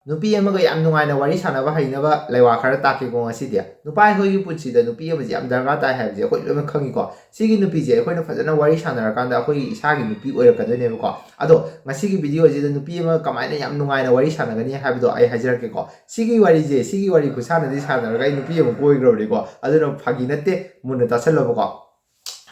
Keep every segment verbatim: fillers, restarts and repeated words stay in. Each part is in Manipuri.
ꯅꯨꯄꯤ ꯑꯃꯒ ꯌꯥꯝ ꯅꯨꯡꯉꯥꯏꯅ ꯋꯥꯔꯤ ꯁꯥꯟꯅꯕ ꯍꯩꯅꯕ ꯂꯩꯋꯥ ꯈꯔ ꯇꯥꯛꯀꯦꯀꯣ ꯉꯁꯤꯗꯤ꯫ ꯅꯨꯄꯥ ꯑꯩꯈꯣꯏꯒꯤ ꯄꯨꯟꯁꯤꯗ ꯅꯨꯄꯤ ꯑꯃꯁꯤ ꯌꯥꯝ ꯗꯔꯀꯥꯔ ꯇꯥꯏ ꯍꯥꯏꯕꯁꯦ ꯑꯩꯈꯣꯏ ꯂꯣꯏꯅꯃꯛ ꯈꯪꯉꯤꯀꯣ꯫ ꯁꯤꯒꯤ ꯅꯨꯄꯤꯁꯦ ꯑꯩꯈꯣꯏꯅ ꯐꯖꯅ ꯋꯥꯔꯤ ꯁꯥꯟꯅꯔꯀꯥꯟꯗ ꯑꯩꯈꯣꯏꯒꯤ ꯏꯁꯥꯒꯤ ꯅꯨꯄꯤ ꯑꯣꯏꯔꯛꯀꯗꯣꯏꯅꯦꯕꯀꯣ꯫ ꯑꯗꯣ ꯉꯁꯤꯒꯤ ꯚꯤꯗꯤꯑꯣꯁꯤꯗ ꯅꯨꯄꯤ ꯑꯃ ꯀꯃꯥꯏꯅ ꯌꯥꯝ ꯅꯨꯡꯉꯥꯏꯅ ꯋꯥꯔꯤ ꯁꯥꯟꯅꯒꯅꯤ ꯍꯥꯏꯕꯗꯣ ꯑꯩ ꯍꯥꯏꯖꯔꯛꯀꯦꯀꯣ꯫ ꯁꯤꯒꯤ ꯋꯥꯔꯤꯁꯦ, ꯁꯤꯒꯤ ꯋꯥꯔꯤ ꯈꯨꯁꯥꯟꯅꯗꯤ ꯁꯥꯟꯅꯔꯒ ꯑꯩ ꯅꯨꯄꯤ ꯑꯃ ꯀꯣꯏꯈ꯭ꯔꯕꯅꯤꯀꯣ꯫ ꯑꯗꯨꯅ ꯐꯥꯒꯤ ꯅꯠꯇꯦ, ꯃꯨꯟꯅ ꯇꯥꯁꯜꯂꯣꯕꯀꯣ꯫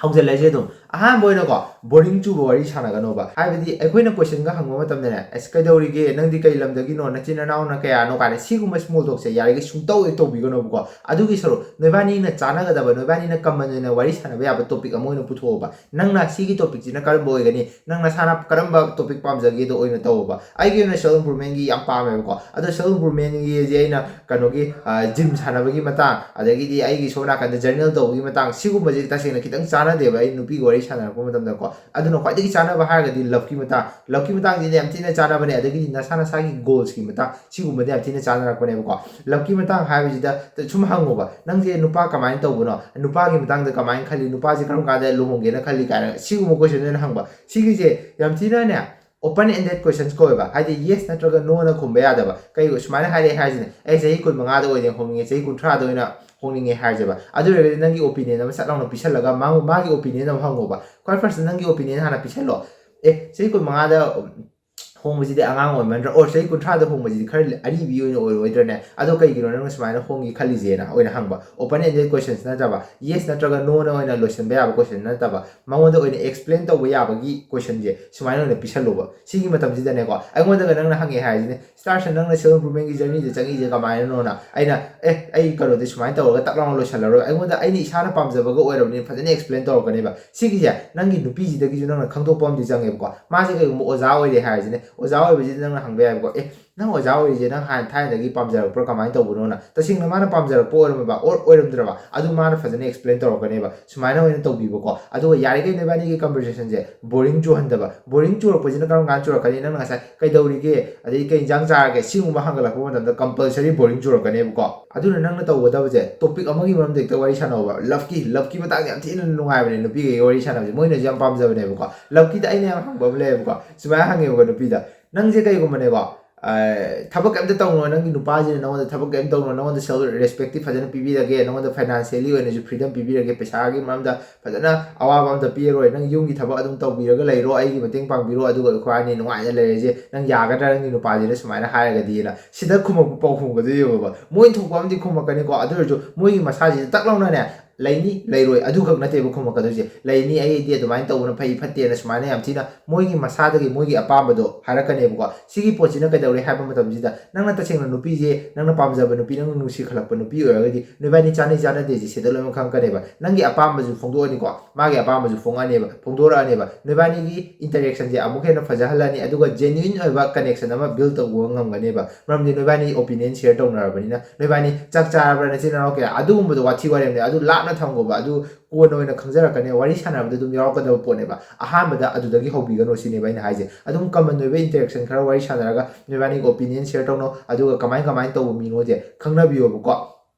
ꯍꯧꯖꯤꯜꯂꯁꯦ ꯑꯗꯨꯝ꯫ ꯑꯍꯥꯟꯕ ꯑꯣꯏꯅꯀꯣ, ꯕꯣꯔꯤꯡ ꯆꯨꯕ ꯋꯥꯔꯤ ꯁꯥꯟꯅꯒꯅꯣꯕ꯫ ꯍꯥꯏꯕꯗꯤ ꯑꯩꯈꯣꯏꯅ ꯀꯣꯏꯁꯟꯒ ꯍꯪꯕ ꯃꯇꯝꯗꯅꯦ, "ꯑꯁ, ꯀꯩꯗꯧꯔꯤꯒꯦ? ꯅꯪꯗꯤ ꯀꯩ ꯂꯝꯗꯒꯤꯅꯣ? ꯅꯆꯤꯟ ꯅꯅꯥꯎꯅ ꯀꯌꯥꯅꯣ?" ꯀꯥꯏꯅ ꯁꯤꯒꯨꯝꯕ ꯁ꯭ꯃꯣꯜ ꯇꯣꯛꯁꯦ ꯌꯥꯔꯤꯈꯩ ꯁꯨꯡꯇꯧ ꯍꯦꯛ ꯇꯧꯕꯤꯒꯅꯣꯕꯀꯣ꯫ ꯑꯗꯨꯒꯤ ꯁꯔꯨꯛ ꯅꯣꯏꯕꯥꯅꯤꯅ ꯆꯥꯟꯅꯒꯗꯕ, ꯅꯣꯏꯕꯥꯅꯤꯅ ꯀꯃꯟ ꯑꯣꯏꯅ ꯋꯥꯔꯤ ꯁꯥꯟꯅꯕ ꯌꯥꯕ ꯇꯣꯄꯤꯛ ꯑꯃ ꯑꯣꯏꯅ ꯄꯨꯊꯣꯛꯑꯣꯕ꯫ ꯅꯪꯅ ꯁꯤꯒꯤ ꯇꯣꯄꯤꯛꯁꯤꯅ ꯀꯔꯝꯕ ꯑꯣꯏꯒꯅꯤ? ꯅꯪ ꯅꯁꯥꯅ ꯀꯔꯝꯕ ꯇꯣꯄꯤꯛ ꯄꯥꯝꯖꯒꯦꯗꯣ ꯑꯣꯏꯅ ꯇꯧꯑꯣꯕ꯫ ꯑꯩꯒꯤ ꯑꯣꯏꯅ ꯁꯦꯜꯐ ꯏꯝꯄ꯭ꯔꯨꯚꯃꯦꯟꯒꯤ ꯌꯥꯝ ꯄꯥꯝꯃꯦꯕꯀꯣ꯫ ꯑꯗꯣ ꯁꯦꯜꯐ ꯏꯝꯄ꯭ꯔꯨꯚꯃꯦꯟꯒꯤꯁꯦ ꯑꯩꯅ ꯀꯩꯅꯣꯒꯤ, ꯖꯤꯝ ꯁꯥꯟꯅꯕꯒꯤ ꯃꯇꯥꯡ, ꯑꯗꯒꯤꯗꯤ ꯑꯩꯒꯤ ꯁꯣꯝ ꯅꯥꯀꯟꯗ ꯖꯔꯅꯦꯜ ꯇꯧꯕꯒꯤ ꯃꯇꯥꯡ, ꯁꯤꯒꯨꯝꯕꯁꯦ ꯇꯁꯦꯡꯅ ꯈꯤꯇꯪ ꯆꯥꯟꯅꯗꯦꯕ ꯑꯩ ꯅꯨꯄꯤꯒ ꯋꯥꯔꯤ ꯁꯥꯟꯅꯔꯛꯄ ꯃꯇꯝꯗꯀꯣ꯫ ꯑꯗꯨꯅ ꯈ꯭ꯋꯥꯏꯗꯒꯤ ꯆꯥꯟꯅꯕ ꯍꯥꯏꯔꯒꯗꯤ ꯂꯞꯀꯤ ꯃꯇꯥꯡ, ꯂꯞꯀꯤ ꯃꯇꯥꯡꯁꯤꯗꯤ ꯌꯥꯝ ꯊꯤꯅ ꯆꯥꯟꯅꯕꯅꯦ꯫ ꯑꯗꯒꯤꯗꯤ ꯅꯁꯥ ꯅꯁꯥꯒꯤ ꯒꯣꯜꯁꯀꯤ ꯃꯇꯥꯡ, ꯁꯤꯒꯨꯝꯕꯗꯤ ꯌꯥꯝ ꯊꯤꯅ ꯆꯥꯟꯅꯔꯛꯄꯅꯦꯕꯀꯣ꯫ ꯂꯞꯀꯤ ꯃꯇꯥꯡ ꯍꯥꯏꯕꯁꯤꯗ ꯁꯨꯝ ꯍꯪꯉꯣꯕ, "ꯅꯪꯁꯦ ꯅꯨꯄꯥ ꯀꯃꯥꯏꯅ ꯇꯧꯕꯅꯣ? ꯅꯨꯄꯥꯒꯤ ꯃꯇꯥꯡꯗ ꯀꯃꯥꯏꯅ ꯈꯜꯂꯤ? ꯅꯨꯄꯥꯁꯦ ꯀꯔꯝ ꯀꯥꯟꯗ ꯂꯨꯍꯣꯡꯒꯦꯅ ꯈꯜꯂꯤ?" ꯀꯥꯏꯅ ꯁꯤꯒꯨꯝꯕ ꯀꯣꯏꯁꯟ ꯑꯣꯏꯅ ꯍꯪꯕ꯫ ꯁꯤꯒꯤꯁꯦ ꯌꯥꯝ ꯊꯤꯅꯅꯦ, open ended questions ꯀꯧꯋꯦꯕ꯫ ꯍꯥꯏꯗꯤ yes ꯅꯠꯇ꯭ꯔꯒ no ꯅ ꯈꯨꯝꯕ ꯌꯥꯗꯕ꯫ ꯀꯩ ꯁꯨꯃꯥꯏꯅ ꯍꯥꯏꯔꯛꯑꯦ ꯍꯥꯏꯁꯤꯅꯦ, "ꯑꯩ ꯆꯍꯤ ꯀꯨꯟꯃꯉꯥꯗ ꯑꯣꯏꯅ ꯍꯣꯡꯅꯤꯡꯉꯦ, ꯆꯍꯤ ꯀꯨꯟꯊ꯭ꯔꯥꯗ ꯑꯣꯏꯅ ꯍꯣꯡꯅꯤꯡꯉꯦ" ꯍꯥꯏꯔꯁꯦꯕ꯫ ꯑꯗꯨ ꯑꯣꯏꯔꯒꯗꯤ ꯅꯪꯒꯤ ꯑꯣꯄꯤꯅꯤꯌꯟ ꯑꯃ ꯁꯠ ꯂꯥꯎꯅ ꯄꯤꯁꯜꯂꯒ ꯃꯥ-, ꯃꯥꯒꯤ ꯑꯣꯄꯤꯅꯤꯌꯟ ꯑꯃ ꯍꯪꯉꯣꯕ꯫ ꯈ꯭ꯋꯥꯏ ꯐꯥꯔꯁꯇ ꯅꯪꯒꯤ ꯑꯣꯄꯤꯅꯤꯌꯟ ꯍꯥꯟꯅ ꯄꯤꯁꯜꯂꯣ꯫ "ꯑꯦ, ꯆꯍꯤ ꯀꯨꯟꯃꯉꯥꯗ ꯍꯣꯡꯕꯁꯤꯗꯤ ꯑꯉꯥꯡ ꯑꯣꯏꯃꯟꯗ꯭ꯔꯥ? ꯑꯣꯔ ꯆꯍꯤ ꯀꯨꯟꯊ꯭ꯔꯥꯗ ꯍꯣꯡꯕꯁꯤꯗꯤ ꯈꯔ ꯑꯔꯤꯕꯤ ꯑꯣꯏꯅ ꯑꯣꯏꯔꯣꯏꯗ꯭ꯔꯅꯦ? ꯑꯗꯣ ꯀꯩꯒꯤꯅꯣ ꯅꯪꯅ ꯁꯨꯃꯥꯏꯅ ꯍꯣꯡꯒꯦ ꯈꯜꯂꯤꯁꯦꯅ?" ꯑꯣꯏꯅ ꯍꯪꯕ꯫ Open ended questions ꯅꯠꯇ꯭ꯔꯕ, yes ꯅꯠꯇ꯭ꯔꯒ no ꯅ ꯑꯣꯏꯅ ꯂꯣꯏꯁꯤꯟꯕ ꯌꯥꯕ ꯀꯣꯏꯁꯟ ꯅꯠꯇꯕ, ꯃꯉꯣꯟꯗ ꯑꯣꯏꯅ ꯑꯦꯛꯁꯄ꯭ꯂꯦꯟ ꯇꯧꯕ ꯌꯥꯕꯒꯤ ꯀꯣꯏꯁꯟꯁꯦ ꯁꯨꯃꯥꯏꯅ ꯑꯣꯏꯅ ꯄꯤꯁꯜꯂꯣꯕ꯫ ꯁꯤꯒꯤ ꯃꯇꯝꯁꯤꯗꯅꯦꯀꯣ, ꯑꯩꯉꯣꯟꯗꯒ ꯅꯪꯅ ꯍꯪꯉꯦ ꯍꯥꯏꯔꯤꯁꯤꯅꯦ, "ꯁ꯭ꯇꯥꯔꯁꯟ, ꯅꯪꯅ ꯁꯦꯜꯐ ꯏꯝꯄ꯭ꯔꯨꯚꯃꯦꯟꯒꯤ ꯖꯔꯅꯤꯗ ꯆꯪꯉꯛꯏꯁꯦ ꯀꯃꯥꯏꯅꯅꯣꯅ?" ꯑꯩꯅ, "ꯑꯦ, ꯑꯩ ꯀꯩꯅꯣꯗꯤ ꯁꯨꯃꯥꯏꯅ ꯇꯧꯔꯒ ꯇꯛ ꯂꯥꯎꯅ ꯂꯣꯏꯁꯤꯜꯂꯔꯣꯏ꯫" ꯑꯩꯉꯣꯟꯗ, ꯑꯩꯅ ꯏꯁꯥꯅ ꯄꯥꯝꯖꯕꯒ ꯑꯣꯏꯔꯕꯅꯤꯅ ꯐꯖꯅ ꯑꯦꯛꯁꯄ꯭ꯂꯦꯟ ꯇꯧꯔꯛꯀꯅꯦꯕ꯫ ꯁꯤꯒꯤꯁꯦ ꯅꯪꯒꯤ ꯅꯨꯄꯤꯁꯤꯗꯒꯤꯁꯨ ꯅꯪꯅ ꯈꯪꯗꯣꯛꯄ ꯑꯃꯗꯤ ꯆꯪꯉꯦꯕꯀꯣ꯫ ꯃꯥꯁꯦ ꯀꯩꯒꯨꯝꯕ ꯑꯣꯖꯥ ꯑꯣꯏꯔꯦ ꯍꯥꯏꯔꯁꯤꯅꯦ, ꯑꯣꯖꯥ ꯑꯣꯏꯕꯁꯤꯗ ꯅꯪꯅ ꯍꯪꯕ ꯌꯥꯏꯕꯀꯣ, "ꯑꯦ, ꯅꯪ ꯑꯣꯖꯥ ꯑꯣꯏꯔꯤꯁꯦ ꯅꯪ ꯍꯥꯟꯅ ꯊꯥꯏꯅꯗꯒꯤ ꯄꯥꯝꯖꯔꯛꯄ꯭ꯔꯥ, ꯀꯃꯥꯏꯅ ꯇꯧꯕꯅꯣꯅ?" ꯇꯁꯦꯡꯅ ꯃꯥꯅ ꯄꯥꯝꯖꯔꯛꯄ ꯑꯣꯏꯔꯝꯃꯕ, ꯑꯣꯔ ꯑꯣꯏꯔꯝꯗ꯭ꯔꯕ, ꯑꯗꯨ ꯃꯥꯅ ꯐꯖꯅ ꯑꯦꯛꯁꯄ꯭ꯂꯦꯟ ꯇꯧꯔꯛꯀꯅꯦꯕ꯫ ꯁꯨꯃꯥꯏꯅ ꯑꯣꯏꯅ ꯇꯧꯕꯤꯕꯀꯣ꯫ ꯑꯗꯨꯒ ꯌꯥꯔꯤꯈꯩ ꯅꯣꯏꯕꯥꯅꯤꯒꯤ ꯀꯟꯚꯔꯁꯦꯁꯟꯁꯦ ꯕꯣꯔꯤꯡ ꯆꯨꯍꯟꯗꯕ꯫ ꯕꯣꯔꯤꯡ ꯆꯨꯔꯛꯄꯁꯤꯅ ꯀꯔꯝ ꯀꯥꯟꯗ ꯆꯨꯔꯛꯀꯅꯤ? ꯅꯪꯅ ꯉꯁꯥꯏ "ꯀꯩꯗꯧꯔꯤꯒꯦ?" ꯑꯗꯩ "ꯀꯩ ꯏꯟꯖꯥꯡ ꯆꯥꯔꯒꯦ?" ꯁꯤꯒꯨꯝꯕ ꯍꯪꯒꯠꯂꯛꯄ ꯃꯇꯝꯗ ꯀꯝꯄꯜꯁꯔꯤ ꯕꯣꯔꯤꯡ ꯆꯨꯔꯛꯀꯅꯦꯕꯀꯣ꯫ ꯑꯗꯨꯅ ꯅꯪꯅ ꯇꯧꯒꯗꯕꯁꯦ, ꯇꯣꯄꯤꯛ ꯑꯃꯒꯤ ꯃꯔꯝꯗ ꯍꯦꯛꯇ ꯋꯥꯔꯤ ꯁꯥꯟꯅꯧꯕ꯫ ꯂꯞꯀꯤ, ꯂꯞꯀꯤ ꯃꯇꯥꯡꯗ ꯌꯥꯝ ꯊꯤꯅ ꯅꯨꯡꯉꯥꯏꯕꯅꯦ ꯅꯨꯄꯤꯈꯩꯒꯤ ꯋꯥꯔꯤ ꯁꯥꯟꯅꯕꯁꯦ, ꯃꯣꯏꯅꯁꯨ ꯌꯥꯝ ꯄꯥꯝꯖꯕꯅꯦꯕꯀꯣ꯫ ꯂꯞꯀꯤꯗ ꯑꯩꯅ ꯌꯥꯝ ꯍꯪꯕ ꯑꯃ ꯂꯩꯌꯦꯕꯀꯣ꯫ ꯁꯨꯃꯥꯏꯅ ꯍꯪꯉꯦꯕꯀꯣ ꯅꯨꯄꯤꯗ, "ꯅꯪꯁꯦ ꯀꯩꯒꯨꯝꯕꯅꯦꯀꯣ, ꯊꯕꯛ ꯀꯩꯝꯇ ꯇꯧꯅꯣ, ꯅꯪꯒꯤ ꯅꯨꯄꯥꯁꯤꯅ ꯅꯉꯣꯟꯗ ꯊꯕꯛ ꯀꯩꯝꯇ ꯇꯧꯅꯣ, ꯅꯉꯣꯟꯗ ꯁꯦꯜꯐ ꯔꯦꯁꯄꯦꯛꯇꯤ ꯐꯖꯅ ꯄꯤꯕꯤꯔꯒꯦ, ꯅꯉꯣꯟꯗ ꯐꯥꯏꯅꯥꯟꯁꯤꯌꯦꯜꯂꯤ ꯑꯣꯏꯅꯁꯨ ꯐ꯭ꯔꯤꯗꯝ ꯄꯤꯕꯤꯔꯒꯦ, ꯄꯩꯁꯥꯒꯤ ꯃꯔꯝꯗ ꯐꯖꯅ ꯑꯋꯥꯕ ꯑꯝꯇ ꯄꯤꯔꯔꯣꯏ, ꯅꯪ ꯌꯨꯝꯒꯤ ꯊꯕꯛ ꯑꯗꯨꯝ ꯇꯧꯕꯤꯔꯒ ꯂꯩꯔꯣ, ꯑꯩꯒꯤ ꯃꯇꯦꯡ ꯄꯥꯡꯕꯤꯔꯣ, ꯑꯗꯨꯒ ꯑꯩꯈꯣꯏ ꯑꯅꯤ ꯅꯨꯡꯉꯥꯏꯅ ꯂꯩꯔꯁꯦ, ꯅꯪ ꯌꯥꯒꯗ꯭ꯔꯥ ꯅꯪꯒꯤ ꯅꯨꯄꯥꯁꯤꯅ ꯁꯨꯃꯥꯏꯅ ꯍꯥꯏꯔꯒꯗꯤꯅ ꯁꯤꯗ ꯈꯨꯝꯃꯛꯄ ꯄꯥꯎꯈꯨꯝꯒꯗꯣ ꯌꯦꯡꯉꯣꯕ꯫ ꯃꯣꯏ ꯊꯣꯛꯄ ꯑꯃꯗꯤ ꯈꯨꯝꯃꯛꯀꯅꯤꯀꯣ, ꯑꯗꯨ ꯑꯣꯏꯔꯁꯨ ꯃꯣꯏꯒꯤ ꯃꯁꯥꯁꯤꯗ ꯇꯛ ꯂꯥꯎꯅꯅꯦ ꯂꯩꯅꯤ ꯂꯩꯔꯣꯏ ꯑꯗꯨꯈꯛ ꯅꯠꯇꯦꯕ ꯈꯨꯝꯃꯛꯀꯗꯣꯏꯁꯦ꯫ ꯂꯩꯅꯤ, ꯑꯩꯗꯤ ꯑꯗꯨꯃꯥꯏꯅ ꯇꯧꯕꯅ ꯐꯩ ꯐꯠꯇꯦꯅ ꯁꯨꯃꯥꯏꯅ ꯌꯥꯝ ꯊꯤꯅ ꯃꯣꯏꯒꯤ ꯃꯁꯥꯗꯒꯤ ꯃꯣꯏꯒꯤ ꯑꯄꯥꯝꯕꯗꯣ ꯍꯥꯏꯔꯛꯀꯅꯦꯕꯀꯣ꯫ ꯁꯤꯒꯤ ꯄꯣꯠꯁꯤꯅ ꯀꯩꯗꯧꯔꯦ ꯍꯥꯏꯕ ꯃꯇꯝꯁꯤꯗ, ꯅꯪꯅ ꯇꯁꯦꯡꯅ ꯅꯨꯄꯤꯁꯦ, ꯅꯪꯅ ꯄꯥꯝꯖꯕ ꯅꯨꯄꯤ, ꯅꯪꯅ ꯅꯨꯡꯁꯤ ꯈꯜꯂꯛꯄ ꯅꯨꯄꯤ ꯑꯣꯏꯔꯒꯗꯤ ꯅꯣꯏꯕꯥꯅꯤ ꯆꯥꯅꯩ ꯆꯥꯅꯗꯦꯁꯦ ꯁꯤꯗ ꯂꯣꯏꯅꯃꯛ ꯈꯪꯉꯛꯀꯅꯦꯕ꯫ ꯅꯪꯒꯤ ꯑꯄꯥꯝꯕꯁꯨ ꯐꯣꯡꯗꯣꯛꯑꯅꯤꯀꯣ, ꯃꯥꯒꯤ ꯑꯄꯥꯝꯕꯁꯨ ꯐꯣꯡꯉꯛꯑꯅꯦꯕ, ꯐꯣꯡꯗꯣꯔꯛꯑꯅꯦꯕ꯫ ꯅꯣꯏꯕꯥꯅꯤꯒꯤ ꯏꯟꯇꯔꯦꯛꯁꯟꯁꯦ ꯑꯃꯨꯛ ꯍꯦꯟꯅ ꯐꯖꯍꯜꯂꯅꯤ, ꯑꯗꯨꯒ ꯖꯦꯅ꯭ꯌꯨꯏꯟ ꯑꯣꯏꯕ ꯀꯅꯦꯛꯁꯟ ꯑꯃ ꯕꯤꯜ ꯇꯧꯕ ꯉꯝꯒꯅꯦꯕ꯫ ꯃꯔꯝꯗꯤ ꯅꯣꯏꯕꯥꯅꯤ ꯑꯣꯄꯤꯅꯤꯌꯟ ꯁꯤꯌꯔ ꯇꯧꯅꯔꯕꯅꯤꯅ꯫ ꯅꯣꯏꯕꯥꯅꯤ ꯆꯥꯛ ꯆꯥꯔꯕ꯭ꯔꯥ, ꯅꯆꯤꯟ ꯅꯅꯥꯎ ꯀꯌꯥ, ꯑꯗꯨꯒꯨꯝꯕꯗꯣ ꯋꯥꯊꯤ ꯋꯥꯔꯦꯝꯅꯦ, ꯑꯗꯨ ꯂꯥꯞꯅ ꯊꯝꯈꯣꯕ꯫ ꯑꯗꯨ ꯀꯣꯟꯅ ꯑꯣꯏꯅ ꯈꯪꯖꯔꯛꯀꯅꯦ, ꯋꯥꯔꯤ ꯁꯥꯟꯅꯕꯗ ꯑꯗꯨꯝ ꯌꯥꯎꯔꯛꯀꯗꯕ ꯄꯣꯠꯅꯦꯕ꯫ ꯑꯍꯥꯟꯕꯗ ꯑꯗꯨꯗꯒꯤ ꯍꯧꯕꯤꯒꯅꯨ ꯁꯤꯅꯦꯕ ꯑꯩꯅ ꯍꯥꯏꯁꯦ꯫ ꯑꯗꯨꯝ ꯀꯃꯟ ꯑꯣꯏꯕ ꯏꯟꯇꯔꯦꯛꯁꯟ ꯈꯔ ꯋꯥꯔꯤ ꯁꯥꯟꯅꯔꯒ ꯅꯣꯏꯕꯥꯅꯤꯒꯤ ꯑꯣꯄꯤꯅꯤꯌꯟ ꯁꯤꯌꯔ ꯇꯧꯅꯧ, ꯑꯗꯨꯒ ꯀꯃꯥꯏ ꯀꯃꯥꯏꯅ ꯇꯧꯕ ꯃꯤꯅꯣꯁꯦ ꯈꯪꯅꯕꯤꯌꯣꯕꯀꯣ꯫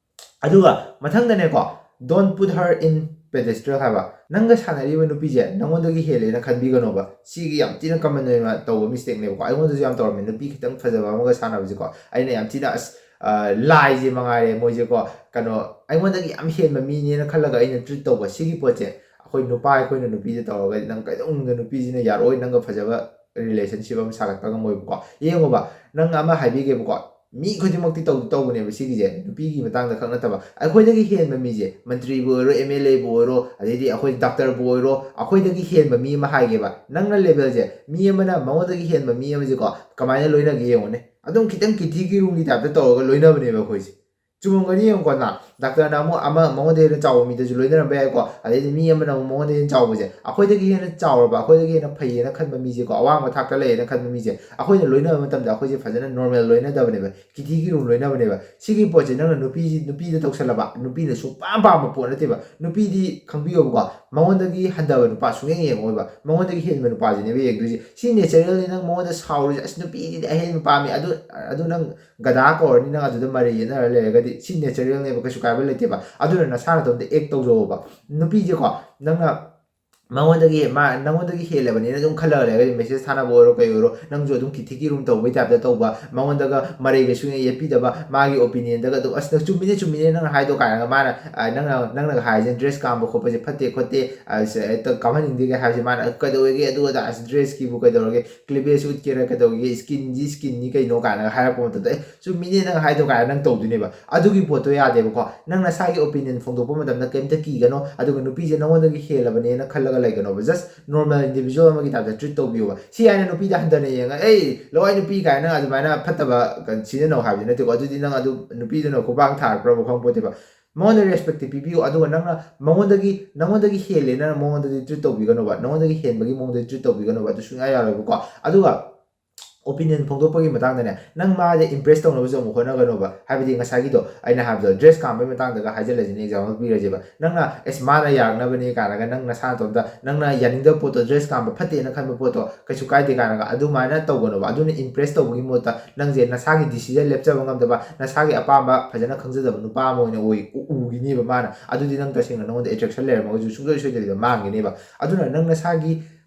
ꯑꯗꯨꯒ ꯃꯊꯪꯗꯅꯦꯀꯣ, "Don't put her in pedestal" ꯍꯥꯏꯕ꯫ ꯅꯪꯒ ꯁꯥꯟꯅꯔꯤꯕ ꯅꯨꯄꯤꯁꯦ ꯅꯉꯣꯟꯗꯒꯤ ꯍꯦꯜꯂꯦꯅ ꯈꯟꯕꯤꯒꯅꯣꯕ꯫ ꯁꯤꯒꯤ ꯌꯥꯝ ꯊꯤꯅ ꯀꯃꯟ ꯑꯣꯏꯅ ꯇꯧꯕ ꯃꯤꯁꯇꯦꯛꯅꯦꯕꯀꯣ꯫ ꯑꯩꯉꯣꯟꯗꯁꯨ ꯌꯥꯝ ꯇꯧꯔꯝꯃꯦ, ꯅꯨꯄꯤ ꯈꯤꯇꯪ ꯐꯖꯕ ꯑꯃꯒ ꯁꯥꯟꯅꯕꯁꯦꯀꯣ꯫ ꯑꯩꯅ ꯌꯥꯝ ꯊꯤꯅ ꯑꯁ, ꯑ, ꯂꯥꯏꯁꯦ ꯃꯉꯥꯏꯔꯦ ꯃꯣꯏꯁꯦꯀꯣ, ꯀꯩꯅꯣ, ꯑꯩꯉꯣꯟꯗꯒꯤ ꯌꯥꯝ ꯍꯦꯟꯕ ꯃꯤꯅꯦꯅ ꯈꯜꯂꯒ ꯑꯩꯅ ꯇ꯭ꯔꯤꯠ ꯇꯧꯕ꯫ ꯁꯤꯒꯤ ꯄꯣꯠꯁꯦ ꯑꯩꯈꯣꯏ ꯅꯨꯄꯥ ꯑꯩꯈꯣꯏꯅ ꯅꯨꯄꯤꯗ ꯇꯧꯔꯒꯗꯤ ꯅꯪ ꯀꯩꯗꯧꯅꯨꯡꯗ ꯅꯨꯄꯤꯁꯤꯅ ꯌꯥꯔꯛꯑꯣꯏ, ꯅꯪꯒ ꯐꯖꯕ ꯔꯤꯂꯦꯁꯟꯁꯤꯞ ꯑꯃ ꯁꯥꯒꯠꯄ ꯉꯝꯃꯣꯏꯕꯀꯣ꯫ ꯌꯦꯡꯉꯣꯕ, ꯅꯪ ꯑꯃ ꯍꯥꯏꯕꯤꯒꯦꯕꯀꯣ, ꯃꯤ ꯈꯨꯗꯤꯡꯃꯛꯇꯤ ꯇꯧꯗꯤ ꯇꯧꯕꯅꯦꯕ ꯁꯤꯒꯤꯁꯦ, ꯅꯨꯄꯤꯒꯤ ꯃꯇꯥꯡꯗ ꯈꯛ ꯅꯠꯇꯕ꯫ ꯑꯩꯈꯣꯏꯗꯒꯤ ꯍꯦꯟꯕ ꯃꯤꯁꯦ, ꯃꯟꯇ꯭ꯔꯤꯕꯨ ꯑꯣꯏꯔꯣ, ꯑꯦꯝ ꯑꯦꯜ ꯑꯦꯕꯨ ꯑꯣꯏꯔꯣ, ꯑꯗꯩꯗꯤ ꯑꯩꯈꯣꯏ ꯗꯥꯛꯇꯔꯕꯨ ꯑꯣꯏꯔꯣ, ꯑꯩꯈꯣꯏꯗꯒꯤ ꯍꯦꯟꯕ ꯃꯤ ꯑꯃ ꯍꯥꯏꯒꯦꯕ, ꯅꯪꯅ ꯂꯦꯚꯦꯜꯁꯦ, ꯃꯤ ꯑꯃꯅ ꯃꯉꯣꯟꯗꯒꯤ ꯍꯦꯟꯕ ꯃꯤ ꯑꯃꯁꯦꯀꯣ ꯀꯃꯥꯏꯅ ꯂꯣꯏꯅꯒꯦ ꯌꯦꯡꯉꯨꯅꯦ꯫ ꯑꯗꯨꯝ ꯈꯤꯇꯪ ꯀꯤꯊꯤ ꯀꯤꯔꯨꯝꯒꯤ ꯇꯥꯏꯞꯇ ꯇꯧꯔꯒ ꯂꯣꯏꯅꯕꯅꯦꯕ ꯑꯩꯈꯣꯏꯁꯦ꯫ ꯆꯨꯝꯃꯝꯒꯅꯤ ꯌꯦꯡꯉꯨꯀꯣ ꯅ, ꯗꯥꯛꯇꯔꯅ ꯑꯃꯨꯛ ꯑꯃ ꯃꯉꯣꯟꯗ ꯍꯦꯟꯅ ꯆꯥꯎꯕ ꯃꯤꯗꯁꯨ ꯂꯣꯏꯅꯔꯝꯕ ꯌꯥꯏꯀꯣ, ꯑꯗꯩꯗꯤ ꯃꯤ ꯑꯃꯅ ꯑꯃꯨꯛ ꯃꯉꯣꯟꯗ ꯍꯦꯟꯅ ꯆꯥꯎꯕꯁꯦ, ꯑꯩꯈꯣꯏꯗꯒꯤ ꯍꯦꯟꯅ ꯆꯥꯎꯔꯕ, ꯑꯩꯈꯣꯏꯗꯒꯤ ꯍꯦꯟꯅ ꯐꯩꯌꯦꯅ ꯈꯟꯕ ꯃꯤꯁꯦꯀꯣ, ꯑꯋꯥꯡꯕ ꯊꯥꯛꯇ ꯂꯩꯌꯦꯅ ꯈꯟꯕ ꯃꯤꯁꯦ ꯑꯩꯈꯣꯏꯅ ꯂꯣꯏꯅꯕ ꯃꯇꯝꯗ ꯑꯩꯈꯣꯏꯁꯦ ꯐꯖꯅ ꯅꯣꯔꯃꯦꯜ ꯂꯣꯏꯅꯗꯕꯅꯦꯕ, ꯀꯤꯊꯤ ꯀꯤꯔꯨꯝ ꯂꯣꯏꯅꯕꯅꯦꯕ꯫ ꯁꯤꯒꯤ ꯄꯣꯠꯁꯦ ꯅꯪꯅ ꯅꯨꯄꯤꯁꯤ, ꯅꯨꯄꯤꯗ ꯇꯧꯁꯜꯂꯕ, ꯅꯨꯄꯤꯅ ꯁꯨꯡꯄꯥꯝ ꯄꯥꯝꯕ ꯄꯣꯠ ꯅꯠꯇꯦꯕ꯫ ꯅꯨꯄꯤꯗꯤ ꯈꯪꯕꯤꯌꯣꯕꯀꯣ, ꯃꯉꯣꯟꯗꯒꯤ ꯍꯟꯊꯕ ꯅꯨꯄꯥ ꯁꯨꯡꯌꯦꯡ ꯌꯦꯡꯉꯣꯏꯕ, ꯃꯉꯣꯟꯗꯒꯤ ꯍꯦꯟꯕ ꯅꯨꯄꯥꯁꯤꯅꯦꯕ ꯌꯦꯡꯗꯣꯏꯁꯦ꯫ ꯁꯤ ꯅꯦꯆꯔꯦꯜꯅꯤ꯫ ꯅꯪ ꯃꯉꯣꯟꯗ ꯁꯥꯎꯔꯨꯁꯦ, "ꯑꯁ, ꯅꯨꯄꯤꯗꯤꯗꯤ ꯑꯍꯦꯟꯕ ꯄꯥꯝꯃꯤ", ꯑꯗꯨ, ꯑꯗꯨ ꯅꯪ ꯒꯗꯥ ꯀꯧꯔꯅꯤ, ꯅꯪ ꯑꯗꯨꯗ ꯃꯔꯩ ꯌꯦꯠꯅꯔ ꯂꯩꯔꯒꯗꯤ꯫ ꯁꯤ ꯅꯦꯆꯔꯦꯜꯅꯦꯕ, ꯀꯩꯁꯨ ꯀꯥꯏꯕ ꯂꯩꯇꯦꯕ꯫ ꯑꯗꯨꯅ ꯅꯁꯥ ꯅꯇꯣꯝꯇ ꯑꯦꯛ ꯇꯧꯖꯧꯕ꯫ ꯅꯨꯄꯤꯁꯦꯀꯣ, ꯅꯪꯅ ꯃꯉꯣꯟꯗꯒꯤ ꯃꯥ ꯅꯪꯉꯣꯟꯗꯒꯤ ꯍꯦꯜꯂꯕꯅꯤꯅ ꯑꯗꯨꯝ ꯈꯜꯂꯒ ꯂꯩꯔꯒꯗꯤ, ꯃꯦꯁꯦꯖ ꯊꯥꯅꯕ ꯑꯣꯏꯔꯣ ꯀꯩ ꯑꯣꯏꯔꯣ, ꯅꯪꯁꯨ ꯑꯗꯨꯝ ꯈꯤꯊꯤꯒꯤ ꯔꯨꯝ ꯇꯧꯕꯩ ꯇꯥꯏꯞꯇ ꯇꯧꯕ, ꯃꯉꯣꯟꯗꯒ ꯃꯔꯩꯒ ꯁꯨꯡꯌꯦꯠ ꯌꯦꯠꯄꯤꯗꯕ, ꯃꯥꯒꯤ ꯑꯣꯄꯤꯅꯤꯌꯟꯗꯒ ꯑꯗꯨꯝ "ꯑꯁ, ꯅꯪ ꯆꯨꯝꯃꯤꯅꯦ, ꯆꯨꯝꯃꯤꯅꯦ ꯅꯪꯅ ꯍꯥꯏꯗꯣ" ꯀꯥꯏꯅꯒ ꯃꯥꯅ, ꯑ, ꯅꯪꯅ, ꯅꯪꯅꯒ ꯍꯥꯏꯔꯤꯁꯦ, "ꯗ꯭ꯔꯦꯁ ꯀꯥꯝꯕ ꯈꯣꯠꯄꯁꯦ ꯐꯠꯇꯦ ꯈꯣꯠꯇꯦ, ꯑ, ꯁꯦ, ꯍꯦꯛꯇ ꯀꯥꯝꯍꯟꯅꯤꯡꯗꯦꯒ" ꯍꯥꯏꯕꯁꯦ, ꯃꯥꯅ "ꯀꯩꯗꯧꯋꯦꯒꯦ ꯑꯗꯨ ꯑꯗꯥ, ꯑꯁ, ꯗ꯭ꯔꯦꯁꯀꯤꯕꯨ ꯀꯩꯗꯧꯔꯒꯦ, ꯀ꯭ꯂꯤꯕꯦꯖ ꯎꯠꯀꯦꯔꯥ ꯀꯩꯗꯧꯒꯦ, ꯁ꯭ꯀꯤꯟꯁꯤ ꯁ꯭ꯀꯤꯟꯅꯤ ꯀꯩꯅꯣ" ꯀꯥꯏꯅꯒ ꯍꯥꯏꯔꯛꯄ ꯃꯇꯝꯗ, "ꯑꯦ, ꯆꯨꯝꯃꯤꯅꯦ ꯅꯪ ꯍꯥꯏꯗꯣ" ꯀꯥꯏꯅ ꯅꯪ ꯇꯧꯗꯣꯏꯅꯦꯕ꯫ ꯑꯗꯨꯒꯤ ꯄꯣꯠꯇꯣ ꯌꯥꯗꯦꯕꯀꯣ꯫ ꯅꯪ ꯅꯁꯥꯒꯤ ꯑꯣꯄꯤꯅꯤꯌꯟ ꯐꯣꯡꯗꯣꯛꯄ ꯃꯇꯝꯗ ꯀꯩꯝꯇ ꯀꯤꯒꯅꯣ, ꯑꯗꯨꯒ ꯅꯨꯄꯤꯁꯦ ꯅꯉꯣꯟꯗꯒꯤ ꯍꯦꯜꯂꯕꯅꯦꯅ ꯈꯜꯂꯒ ꯂꯩꯒꯅꯣꯕ꯫ ꯖꯁ ꯅꯣꯔꯃꯦꯜ ꯏꯟꯗꯤꯕꯤꯖꯨꯋꯦꯜ ꯑꯃꯒꯤ ꯇꯥꯏꯞꯇ ꯇ꯭ꯔꯤꯠ ꯇꯧꯕꯤꯌꯣꯕ꯫ ꯁꯤ ꯍꯥꯏꯅ ꯅꯨꯄꯤꯗ ꯍꯟꯊꯅ ꯌꯦꯡꯉ, "ꯑꯩ ꯂꯋꯥꯏ ꯅꯨꯄꯤ" ꯀꯥꯏꯅ ꯑꯗꯨꯃꯥꯏꯅ ꯐꯠꯇꯕ ꯀ-, ꯁꯤꯖꯤꯟꯅꯧ ꯍꯥꯏꯕꯗꯤ ꯅꯠꯇꯦꯀꯣ꯫ ꯑꯗꯨꯗꯤ ꯅꯪ ꯑꯗꯨ ꯅꯨꯄꯤꯗꯨꯅ ꯈꯨꯄꯥꯛ ꯊꯥꯔꯛꯄ꯭ꯔꯕ ꯈꯪꯄꯣꯠꯇꯦꯕ꯫ ꯃꯉꯣꯟꯗ ꯔꯦꯁꯄꯦꯛꯇꯤ ꯄꯤꯕꯤꯌꯨ, ꯑꯗꯨꯒ ꯅꯪꯅ ꯃꯉꯣꯟꯗꯒꯤ, ꯅꯉꯣꯟꯗꯒꯤ ꯍꯦꯜꯂꯦꯅ ꯃꯉꯣꯟꯗꯗꯤ ꯇ꯭ꯔꯤꯠ ꯇꯧꯕꯤꯒꯅꯣꯕ, ꯅꯉꯣꯟꯗꯒꯤ ꯍꯦꯟꯕꯒꯤ ꯃꯑꯣꯡꯗꯗꯤ ꯇ꯭ꯔꯤꯠ ꯇꯧꯕꯤꯒꯅꯣꯕ, ꯑꯗꯨ ꯁꯨꯡꯌꯥ ꯌꯥꯔꯣꯏꯕꯀꯣ꯫ ꯑꯗꯨꯒ ꯑꯣꯄꯤꯅꯤꯌꯟ ꯐꯣꯡꯗꯣꯛꯄꯒꯤ ꯃꯇꯥꯡꯗꯅꯦ, ꯅꯪ ꯃꯥꯗ ꯏꯝꯄ꯭ꯔꯦꯁ ꯇꯧꯅꯕꯁꯨ ꯑꯃꯨꯛ ꯍꯣꯠꯅꯒꯅꯣꯕ꯫ ꯍꯥꯏꯕꯗꯤ ꯉꯁꯥꯏꯒꯤꯗꯣ ꯑꯩꯅ ꯍꯥꯏꯕꯗꯣ, ꯗ꯭ꯔꯦꯁ ꯀꯥꯝꯕꯒꯤ ꯃꯇꯥꯡꯗꯒ ꯍꯥꯏꯖꯤꯜꯂꯁꯤꯅꯦ, ꯑꯦꯛꯖꯥꯝꯄꯜ ꯄꯤꯔꯁꯦꯕ꯫ ꯅꯪꯅ "ꯑꯦꯁ, ꯃꯥꯅ ꯌꯥꯔꯛꯅꯕꯅꯦ" ꯀꯥꯏꯅꯒ ꯅꯪ ꯅꯁꯥ ꯅꯇꯣꯝꯇ, ꯅꯪꯅ ꯌꯥꯅꯤꯡꯗꯕ ꯄꯣꯠꯇꯣ, ꯗ꯭ꯔꯦꯁ ꯀꯥꯝꯕ ꯐꯠꯇꯦꯅ ꯈꯟꯕ ꯄꯣꯠꯇꯣ ꯀꯩꯁꯨ ꯀꯥꯏꯗꯦ ꯀꯥꯏꯅꯒ ꯑꯗꯨꯃꯥꯏꯅ ꯇꯧꯒꯅꯣꯕ꯫ ꯑꯗꯨꯅ ꯏꯝꯄ꯭ꯔꯦꯁ ꯇꯧꯕꯒꯤ ꯃꯍꯨꯠꯇ ꯅꯪꯁꯦ ꯅꯁꯥꯒꯤ ꯗꯤꯁꯤꯖꯟ ꯂꯦꯞꯆꯕ ꯉꯝꯗꯕ, ꯅꯁꯥꯒꯤ ꯑꯄꯥꯝꯕ ꯐꯖꯅ ꯈꯪꯖꯗꯕ ꯅꯨꯄꯥ ꯑꯃ ꯑꯣꯏꯅ ꯑꯣꯏ-, ꯎ-, ꯎꯈꯤꯅꯦꯕ ꯃꯥꯅ꯫ ꯑꯗꯨꯗꯤ ꯅꯪ ꯇꯁꯦꯡꯅ ꯅꯉꯣꯟꯗ ꯑꯦꯇ꯭ꯔꯦꯛꯁꯟ ꯂꯩꯔꯝꯃꯒꯁꯨ ꯁꯨꯡꯁꯣꯏ ꯁꯣꯏꯗꯕꯤꯗ ꯃꯥꯡꯒꯤꯅꯦꯕ꯫ ꯑꯗꯨꯅ ꯅꯪ ꯅꯁꯥꯒꯤ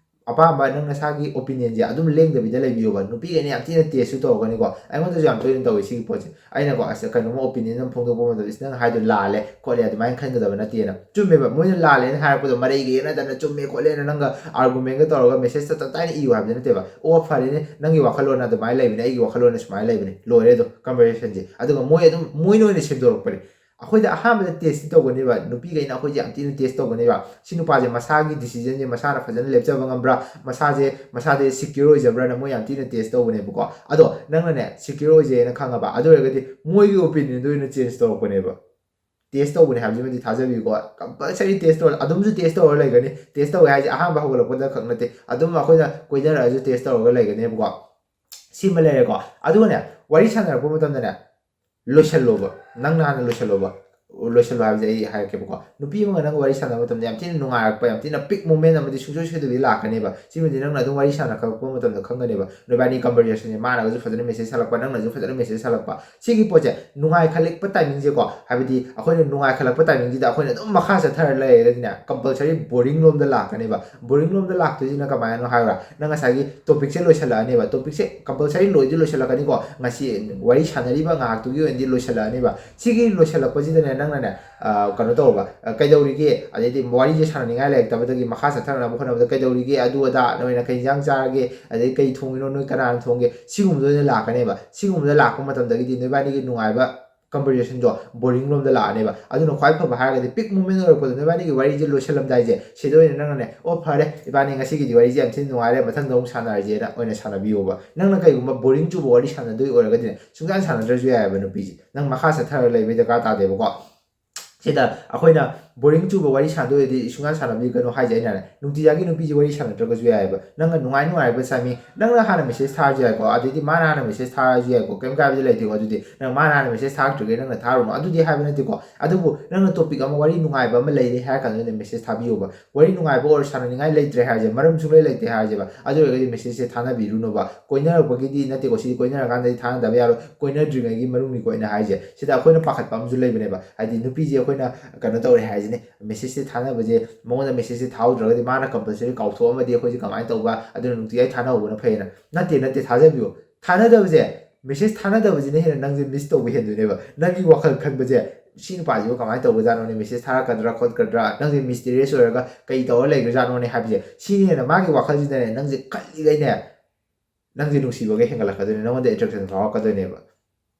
ꯑꯄꯥꯝꯕ, ꯅꯪ ꯅꯁꯥꯒꯤ ꯑꯣꯄꯤꯅꯤꯌꯟꯁꯦ ꯑꯗꯨꯝ ꯂꯦꯡꯗꯕꯤꯗ ꯂꯩꯕꯤꯌꯣꯕ꯫ ꯅꯨꯄꯤꯈꯩꯅ ꯌꯥꯝ ꯊꯤꯅ ꯇꯦꯁꯁꯨ ꯇꯧꯔꯛꯀꯅꯤꯀꯣ꯫ ꯑꯩꯉꯣꯟꯗꯁꯨ ꯌꯥꯝ ꯇꯣꯏꯅ ꯇꯧꯋꯤ ꯁꯤꯒꯤ ꯄꯣꯠꯁꯦ꯫ ꯑꯩꯅꯀꯣ, ꯑꯁ, ꯀꯩꯅꯣꯝꯃ ꯑꯣꯄꯤꯅꯤꯌꯟ ꯑꯃ ꯐꯣꯡꯗꯣꯛꯄ ꯃꯇꯝꯗ, "ꯏꯁ, ꯅꯪ ꯍꯥꯏꯗꯣ ꯂꯥꯜꯂꯦ ꯈꯣꯠꯂꯦ" ꯑꯗꯨꯃꯥꯏꯅ ꯈꯟꯒꯗꯕ ꯅꯠꯇꯦꯅ꯫ ꯆꯨꯝꯃꯦꯕ, ꯃꯣꯏꯅ ꯂꯥꯜꯂꯦꯅ ꯍꯥꯏꯔꯛꯄꯗꯣ ꯃꯔꯩꯒ ꯌꯦꯠꯅꯗꯅ "ꯆꯨꯝꯃꯦ" ꯈꯣꯠꯂꯦꯅ ꯅꯪꯒ ꯑꯥꯔꯒꯨꯃꯦꯟꯒ ꯇꯧꯔꯒ ꯃꯦꯁꯦꯖꯇ ꯇꯞ ꯇꯥꯏꯅ ꯏꯌꯨ ꯍꯥꯏꯕꯗꯤ ꯅꯠꯇꯦꯕ꯫ "ꯑꯣ, ꯐꯔꯦꯅꯦ, ꯅꯪꯒꯤ ꯋꯥꯈꯜꯂꯣꯟꯅ ꯑꯗꯨꯃꯥꯏꯅ ꯂꯩꯕꯅꯦ, ꯑꯩꯒꯤ ꯋꯥꯈꯜꯂꯣꯟꯅ ꯁꯨꯃꯥꯏꯅ ꯂꯩꯕꯅꯦ", ꯂꯣꯏꯔꯦ ꯑꯗꯨꯝ ꯀꯟꯚꯔꯁꯦꯁꯟꯁꯦ꯫ ꯑꯗꯨꯒ ꯃꯣꯏ ꯑꯗꯨꯝ, ꯃꯣꯏꯅ ꯑꯣꯏꯅ ꯁꯦꯝꯗꯣꯔꯛꯄꯅꯦ꯫ ꯑꯩꯈꯣꯏꯗ ꯑꯍꯥꯟꯕꯗ ꯇꯦꯁꯇꯤ ꯇꯧꯒꯅꯦꯕ, ꯅꯨꯄꯤꯈꯩꯅ ꯑꯩꯈꯣꯏꯁꯦ ꯌꯥꯝ ꯊꯤꯅ ꯇꯦꯁ ꯇꯧꯒꯅꯦꯕ꯫ ꯁꯤ ꯅꯨꯄꯥꯁꯦ ꯃꯁꯥꯒꯤ ꯗꯤꯁꯤꯖꯟꯁꯦ ꯃꯁꯥꯅ ꯐꯖꯅ ꯂꯦꯞꯆꯕ ꯉꯝꯕ꯭ꯔꯥ, ꯃꯁꯥꯁꯦ, ꯃꯁꯥꯗ ꯁꯤꯀ꯭ꯌꯣꯔ ꯑꯣꯏꯖꯕ꯭ꯔꯥꯅ ꯃꯣꯏ ꯌꯥꯝ ꯊꯤꯅ ꯇꯦꯁ ꯇꯧꯕꯅꯦꯕꯀꯣ꯫ ꯑꯗꯣ ꯅꯪꯅꯅꯦ, ꯁꯤꯀ꯭ꯌꯣꯔ ꯑꯣꯏꯖꯩꯅ ꯈꯪꯉꯕ, ꯑꯗꯨ ꯑꯣꯏꯔꯒꯗꯤ ꯃꯣꯏꯒꯤ ꯑꯣꯄꯤꯅꯤꯌꯟꯗꯣ ꯑꯣꯏꯅ ꯆꯦꯟꯖ ꯇꯧꯔꯛꯄꯅꯦꯕ꯫ ꯇꯦꯁ ꯇꯧꯕꯅꯦ ꯍꯥꯏꯕꯁꯤꯃꯗꯤ ꯊꯥꯖꯕꯤꯌꯨꯀꯣ꯫ ꯀꯝꯄꯜꯁꯔꯤ ꯇꯦꯁ ꯇꯧꯔ, ꯑꯗꯨꯝꯁꯨ ꯇꯦꯁ ꯇꯧꯔ ꯂꯩꯒꯅꯤ꯫ ꯇꯦꯁ ꯇꯧꯋꯦ ꯍꯥꯏꯁꯦ ꯑꯍꯥꯟꯕ ꯍꯧꯒꯠꯂꯛꯄꯗ ꯈꯛ ꯅꯠꯇꯦ, ꯑꯗꯨꯝ ꯑꯩꯈꯣꯏꯅ ꯀꯣꯏꯅꯔꯛꯑꯁꯨ ꯇꯦꯁ ꯇꯧꯔꯒ ꯂꯩꯒꯅꯦꯕꯀꯣ꯫ ꯁꯤꯃ ꯂꯩꯔꯦꯀꯣ꯫ ꯑꯗꯨꯒꯅꯦ, ꯋꯥꯔꯤ ꯁꯥꯟꯅꯔꯛꯄ ꯃꯇꯝꯗꯅꯦ, ꯂꯣꯏꯁꯜꯂꯣꯕ꯫ ꯅꯪꯅ ꯍꯥꯟꯅ ꯂꯣꯏꯁꯜꯂꯣꯕ꯫ ꯂꯣꯏꯁꯜꯂꯣ ꯍꯥꯏꯕꯁꯦ ꯑꯩ ꯍꯥꯏꯔꯛꯀꯦꯕꯀꯣ꯫ ꯅꯨꯄꯤ ꯑꯃꯒ ꯅꯪ ꯋꯥꯔꯤ ꯁꯥꯟꯅꯕ ꯃꯇꯝꯗ ꯌꯥꯝ ꯊꯤꯅ ꯅꯨꯡꯉꯥꯏꯔꯛꯄ, ꯌꯥꯝ ꯊꯤꯅ peak moment ꯑꯃꯗꯤ ꯁꯨꯡꯁꯣꯏ ꯁꯣꯏꯗꯕꯤ ꯂꯥꯛꯀꯅꯦꯕ꯫ ꯁꯤꯃꯗꯤ ꯅꯪꯅ ꯑꯗꯨꯝ ꯋꯥꯔꯤ ꯁꯥꯟꯅꯔꯛꯄ ꯃꯇꯝꯗ ꯈꯪꯒꯅꯦꯕ꯫ ꯅꯣꯏꯕꯥꯅꯤ conversationꯁꯦ ꯃꯥꯅꯒꯁꯨ ꯐꯖꯅ message ꯍꯜꯂꯛꯄ, ꯅꯪꯅꯁꯨ ꯐꯖꯅ message ꯍꯜꯂꯛꯄ꯫ ꯁꯤꯒꯤ ꯄꯣꯠꯁꯦ ꯅꯨꯡꯉꯥꯏꯈꯠꯂꯛꯄ timingꯁꯦꯀꯣ, ꯍꯥꯏꯕꯗꯤ ꯑꯩꯈꯣꯏꯅ ꯅꯨꯡꯉꯥꯏꯈꯠꯂꯛꯄ timingꯁꯤꯗ ꯑꯩꯈꯣꯏꯅ ꯑꯗꯨꯝ ꯃꯈꯥ ꯆꯠꯊꯔ ꯂꯩꯔꯒꯗꯤꯅꯦ, compulsory boring ꯂꯣꯝꯗ ꯂꯥꯛꯀꯅꯦꯕ꯫ Boring ꯂꯣꯝꯗ ꯂꯥꯛꯇꯣꯏꯁꯤꯅ ꯀꯃꯥꯏꯅꯅꯣ ꯍꯥꯏꯔ, ꯅꯪ ꯉꯁꯥꯏꯒꯤ topicꯁꯦ ꯂꯣꯏꯁꯜꯂꯛꯑꯅꯦꯕ꯫ Topicꯁꯦ compulsory ꯂꯣꯏꯗꯤ ꯂꯣꯏꯁꯜꯂꯛꯀꯅꯤꯀꯣ, ꯉꯁꯤ ꯋꯥꯔꯤ ꯁꯥꯟꯅꯔꯤꯕ ꯉꯥꯏꯍꯥꯛꯇꯨꯒꯤ ꯑꯣꯏꯅꯗꯤ ꯂꯣꯏꯁꯜꯂꯛꯑꯅꯦꯕ꯫ ꯁꯤꯒꯤ ꯂꯣꯏꯁꯜꯂꯛꯄꯁꯤꯗꯅꯦ, ꯅꯪꯅꯅꯦ, ꯑ, ꯀꯩꯅꯣ ꯇꯧꯕ, ꯑ, "ꯀꯩꯗꯧꯔꯤꯒꯦ?" ꯑꯗꯩꯗꯤ ꯋꯥꯔꯤꯁꯦ ꯁꯥꯟꯅꯅꯤꯡꯉꯥꯏ ꯂꯩꯔꯛꯇꯕꯗꯒꯤ ꯃꯈꯥ ꯆꯠꯊꯅꯕ ꯍꯣꯠꯅꯕꯗ, "ꯀꯩꯗꯧꯔꯤꯒꯦ? ꯑꯗꯨ ꯑꯗꯥ, ꯅꯣꯏꯅ ꯀꯩ ꯏꯟꯖꯥꯡ ꯆꯥꯔꯒꯦ? ꯑꯗꯩ ꯀꯩ ꯊꯣꯡꯉꯤꯅꯣ? ꯅꯣꯏ ꯀꯅꯥꯅ ꯊꯣꯡꯒꯦ?" ꯁꯤꯒꯨꯝꯕꯗ ꯑꯣꯏꯅ ꯂꯥꯛꯀꯅꯦꯕ꯫ ꯁꯤꯒꯨꯝꯕꯗ ꯂꯥꯛꯄ ꯃꯇꯝꯗꯒꯤꯗꯤ ꯅꯣꯏꯕꯥꯅꯤꯒꯤ ꯅꯨꯡꯉꯥꯏꯕ conversationꯗꯣ boring ꯂꯣꯝꯗ ꯂꯥꯛꯑꯅꯦꯕ꯫ ꯑꯗꯨꯅ ꯈ꯭ꯋꯥꯏ ꯐꯕ ꯍꯥꯏꯔꯒꯗꯤ peak moment ꯑꯣꯏꯔꯛꯄꯗꯣ, ꯅꯣꯏꯕꯥꯅꯤꯒꯤ ꯋꯥꯔꯤꯁꯦ ꯂꯣꯏꯁꯜꯂꯝꯗꯥꯏꯁꯦ, ꯁꯤꯗ ꯑꯣꯏꯅ ꯅꯪꯅꯅꯦ, "ꯑꯣ, ꯐꯔꯦ, ꯏꯕꯥꯅꯤ ꯉꯁꯤꯒꯤꯗꯤ ꯋꯥꯔꯤꯁꯦ ꯌꯥꯝ ꯊꯤꯅ ꯅꯨꯡꯉꯥꯏꯔꯦ, ꯃꯊꯪꯗ ꯑꯃꯨꯛ ꯁꯥꯟꯅꯔꯁꯦꯅ" ꯑꯣꯏꯅ ꯁꯥꯟꯅꯕꯤꯌꯣꯕ꯫ ꯅꯪꯅ ꯀꯩꯒꯨꯝꯕ boring ꯆꯨꯕ ꯋꯥꯔꯤ ꯁꯥꯟꯅꯗꯣꯏ ꯑꯣꯏꯔꯒꯗꯤꯅꯦ, ꯁꯨꯡꯁꯥꯟ ꯁꯥꯟꯅꯗ꯭ꯔꯁꯨ ꯌꯥꯏꯑꯕ ꯅꯨꯄꯤꯁꯦ꯫ ꯅꯪ ꯃꯈꯥ ꯆꯠꯊꯔꯒ ꯂꯩꯕꯩ ꯗꯔꯀꯥꯔ ꯇꯥꯗꯦꯕꯀꯣ꯫ ꯁꯤꯗ ꯑꯩꯈꯣꯏꯅ boring ꯆꯨꯕ ꯋꯥꯔꯤ ꯁꯥꯟꯅꯗꯣꯏ ꯑꯣꯏꯔꯗꯤ ꯁꯨꯡꯁꯥꯟ ꯁꯥꯟꯅꯕꯤꯒꯅꯨ ꯍꯥꯏꯁꯦ ꯑꯩꯅꯅꯦ꯫ ꯅꯨꯡꯇꯤꯖꯥꯒꯤ ꯅꯨꯄꯤꯁꯦ ꯋꯥꯔꯤ ꯁꯥꯟꯅꯗ꯭ꯔꯒꯁꯨ ꯌꯥꯏꯑꯕ꯫ ꯅꯪꯅ ꯅꯨꯡꯉꯥꯏ ꯅꯨꯡꯉꯥꯏꯕ ꯁꯥꯃꯤ, ꯅꯪꯅ ꯍꯥꯟꯅ message ꯊꯥꯔꯁꯨ ꯌꯥꯏꯀꯣ, ꯑꯗꯩꯗꯤ ꯃꯥꯅ ꯍꯥꯟꯅ message ꯊꯥꯔꯁꯨ ꯌꯥꯏꯀꯣ, ꯀꯩꯝ ꯀꯥꯏꯕꯗꯤ ꯂꯩꯇꯦꯀꯣ꯫ ꯑꯗꯨꯗꯤ ꯅꯪ ꯃꯥꯅ ꯍꯥꯟꯅ message ꯊꯥꯔꯛꯇ꯭ꯔꯤꯒꯩ ꯅꯪꯅ ꯊꯥꯔꯨꯅꯨ, ꯑꯗꯨꯗꯤ ꯍꯥꯏꯕ ꯅꯠꯇꯦꯀꯣ꯫ ꯑꯗꯨꯕꯨ ꯅꯪꯅ topic ꯑꯃ, ꯋꯥꯔꯤ ꯅꯨꯡꯉꯥꯏꯕ ꯑꯃ ꯂꯩꯔꯦ ꯍꯥꯏꯔ ꯀꯥꯟꯗ ꯑꯣꯏꯅ message ꯊꯥꯕꯤꯌꯣꯕ꯫ ꯋꯥꯔꯤ ꯅꯨꯡꯉꯥꯏꯕ ꯑꯣꯔ ꯁꯥꯟꯅꯅꯤꯡꯉꯥꯏ ꯂꯩꯇ꯭ꯔꯦ ꯍꯥꯏꯔꯁꯦ, ꯃꯔꯝ ꯁꯨꯡꯂꯩ ꯂꯩꯇꯦ ꯍꯥꯏꯔꯁꯦꯕ, ꯑꯗꯨ ꯑꯣꯏꯔꯒꯗꯤ messageꯁꯦ ꯊꯥꯅꯕꯤꯔꯨꯅꯨꯕ꯫ ꯀꯣꯏꯅꯔꯛꯄꯒꯤꯗꯤ ꯅꯠꯇꯦꯀꯣ, ꯁꯤꯗꯤ ꯀꯣꯏꯅꯔꯀꯥꯟꯗꯗꯤ ꯊꯥꯅꯗꯕ ꯌꯥꯔꯣꯏ, ꯀꯣꯏꯅꯗ꯭ꯔꯤꯉꯩꯒꯤ ꯃꯅꯨꯡꯅꯤꯀꯣ ꯑꯩꯅ ꯍꯥꯏꯁꯦ꯫ ꯁꯤꯗ ꯑꯩꯈꯣꯏꯅ ꯄꯥꯈꯠꯄ ꯑꯃꯁꯨ ꯂꯩꯕꯅꯦꯕ, ꯍꯥꯏꯗꯤ ꯅꯨꯄꯤꯁꯦ ꯑꯩꯈꯣꯏꯅ ꯀꯩꯅꯣ ꯇꯧꯔꯦ ꯍꯥꯏꯁꯤꯅꯦ, messageꯁꯦ ꯊꯥꯅꯕꯁꯦ, ꯃꯉꯣꯟꯗ messageꯁꯦ ꯊꯥꯍꯧꯗ꯭ꯔꯒꯗꯤ ꯃꯥꯅ compulsory ꯀꯥꯎꯊꯣꯛꯑꯝꯃꯗꯤ ꯑꯩꯈꯣꯏꯁꯦ ꯀꯃꯥꯏꯅ ꯇꯧꯕ, ꯑꯗꯨꯅ ꯅꯨꯡꯇꯤꯖꯥꯏ ꯊꯥꯅꯍꯧꯕꯅ ꯐꯩꯌꯦꯅ꯫ ꯅꯠꯇꯦ, ꯅꯠꯇꯦ, ꯊꯥꯖꯕꯤꯌꯨ, ꯊꯥꯅꯗꯕꯁꯦ, message ꯊꯥꯅꯗꯕꯁꯤꯅ ꯍꯦꯟꯅ ꯅꯪꯁꯦ miss ꯇꯧꯕ ꯍꯦꯟꯗꯣꯏꯅꯦꯕ꯫ ꯅꯪꯒꯤ ꯋꯥꯈꯜ ꯈꯟꯕꯁꯦ, "ꯁꯤ ꯅꯨꯄꯥꯁꯤꯕꯨ ꯀꯃꯥꯏꯅ ꯇꯧꯕꯖꯥꯠꯅꯣꯅꯦ, message ꯊꯥꯔꯛꯀꯗ꯭ꯔꯥ ꯈꯣꯠꯀꯗ꯭ꯔꯥ, ꯅꯪꯁꯦ mysterious ꯑꯣꯏꯔꯒ ꯀꯩ ꯇꯧꯔ ꯂꯩꯈ꯭ꯔꯖꯥꯠꯅꯣꯅꯦ" ꯍꯥꯏꯕꯁꯦ, ꯁꯤꯅ ꯍꯦꯟꯅ ꯃꯥꯒꯤ ꯋꯥꯈꯜꯁꯤꯗꯅꯦ ꯅꯪꯁꯦ ꯈꯜꯂꯤꯈꯩꯅꯦ, ꯅꯪꯁꯦ ꯅꯨꯡꯁꯤꯕꯒ ꯍꯦꯟꯒꯠꯂꯛꯀꯗꯣꯏꯅꯦ, ꯅꯪꯉꯣꯟꯗ attraction ꯐꯥꯎꯔꯛꯀꯗꯣꯏꯅꯦꯕ꯫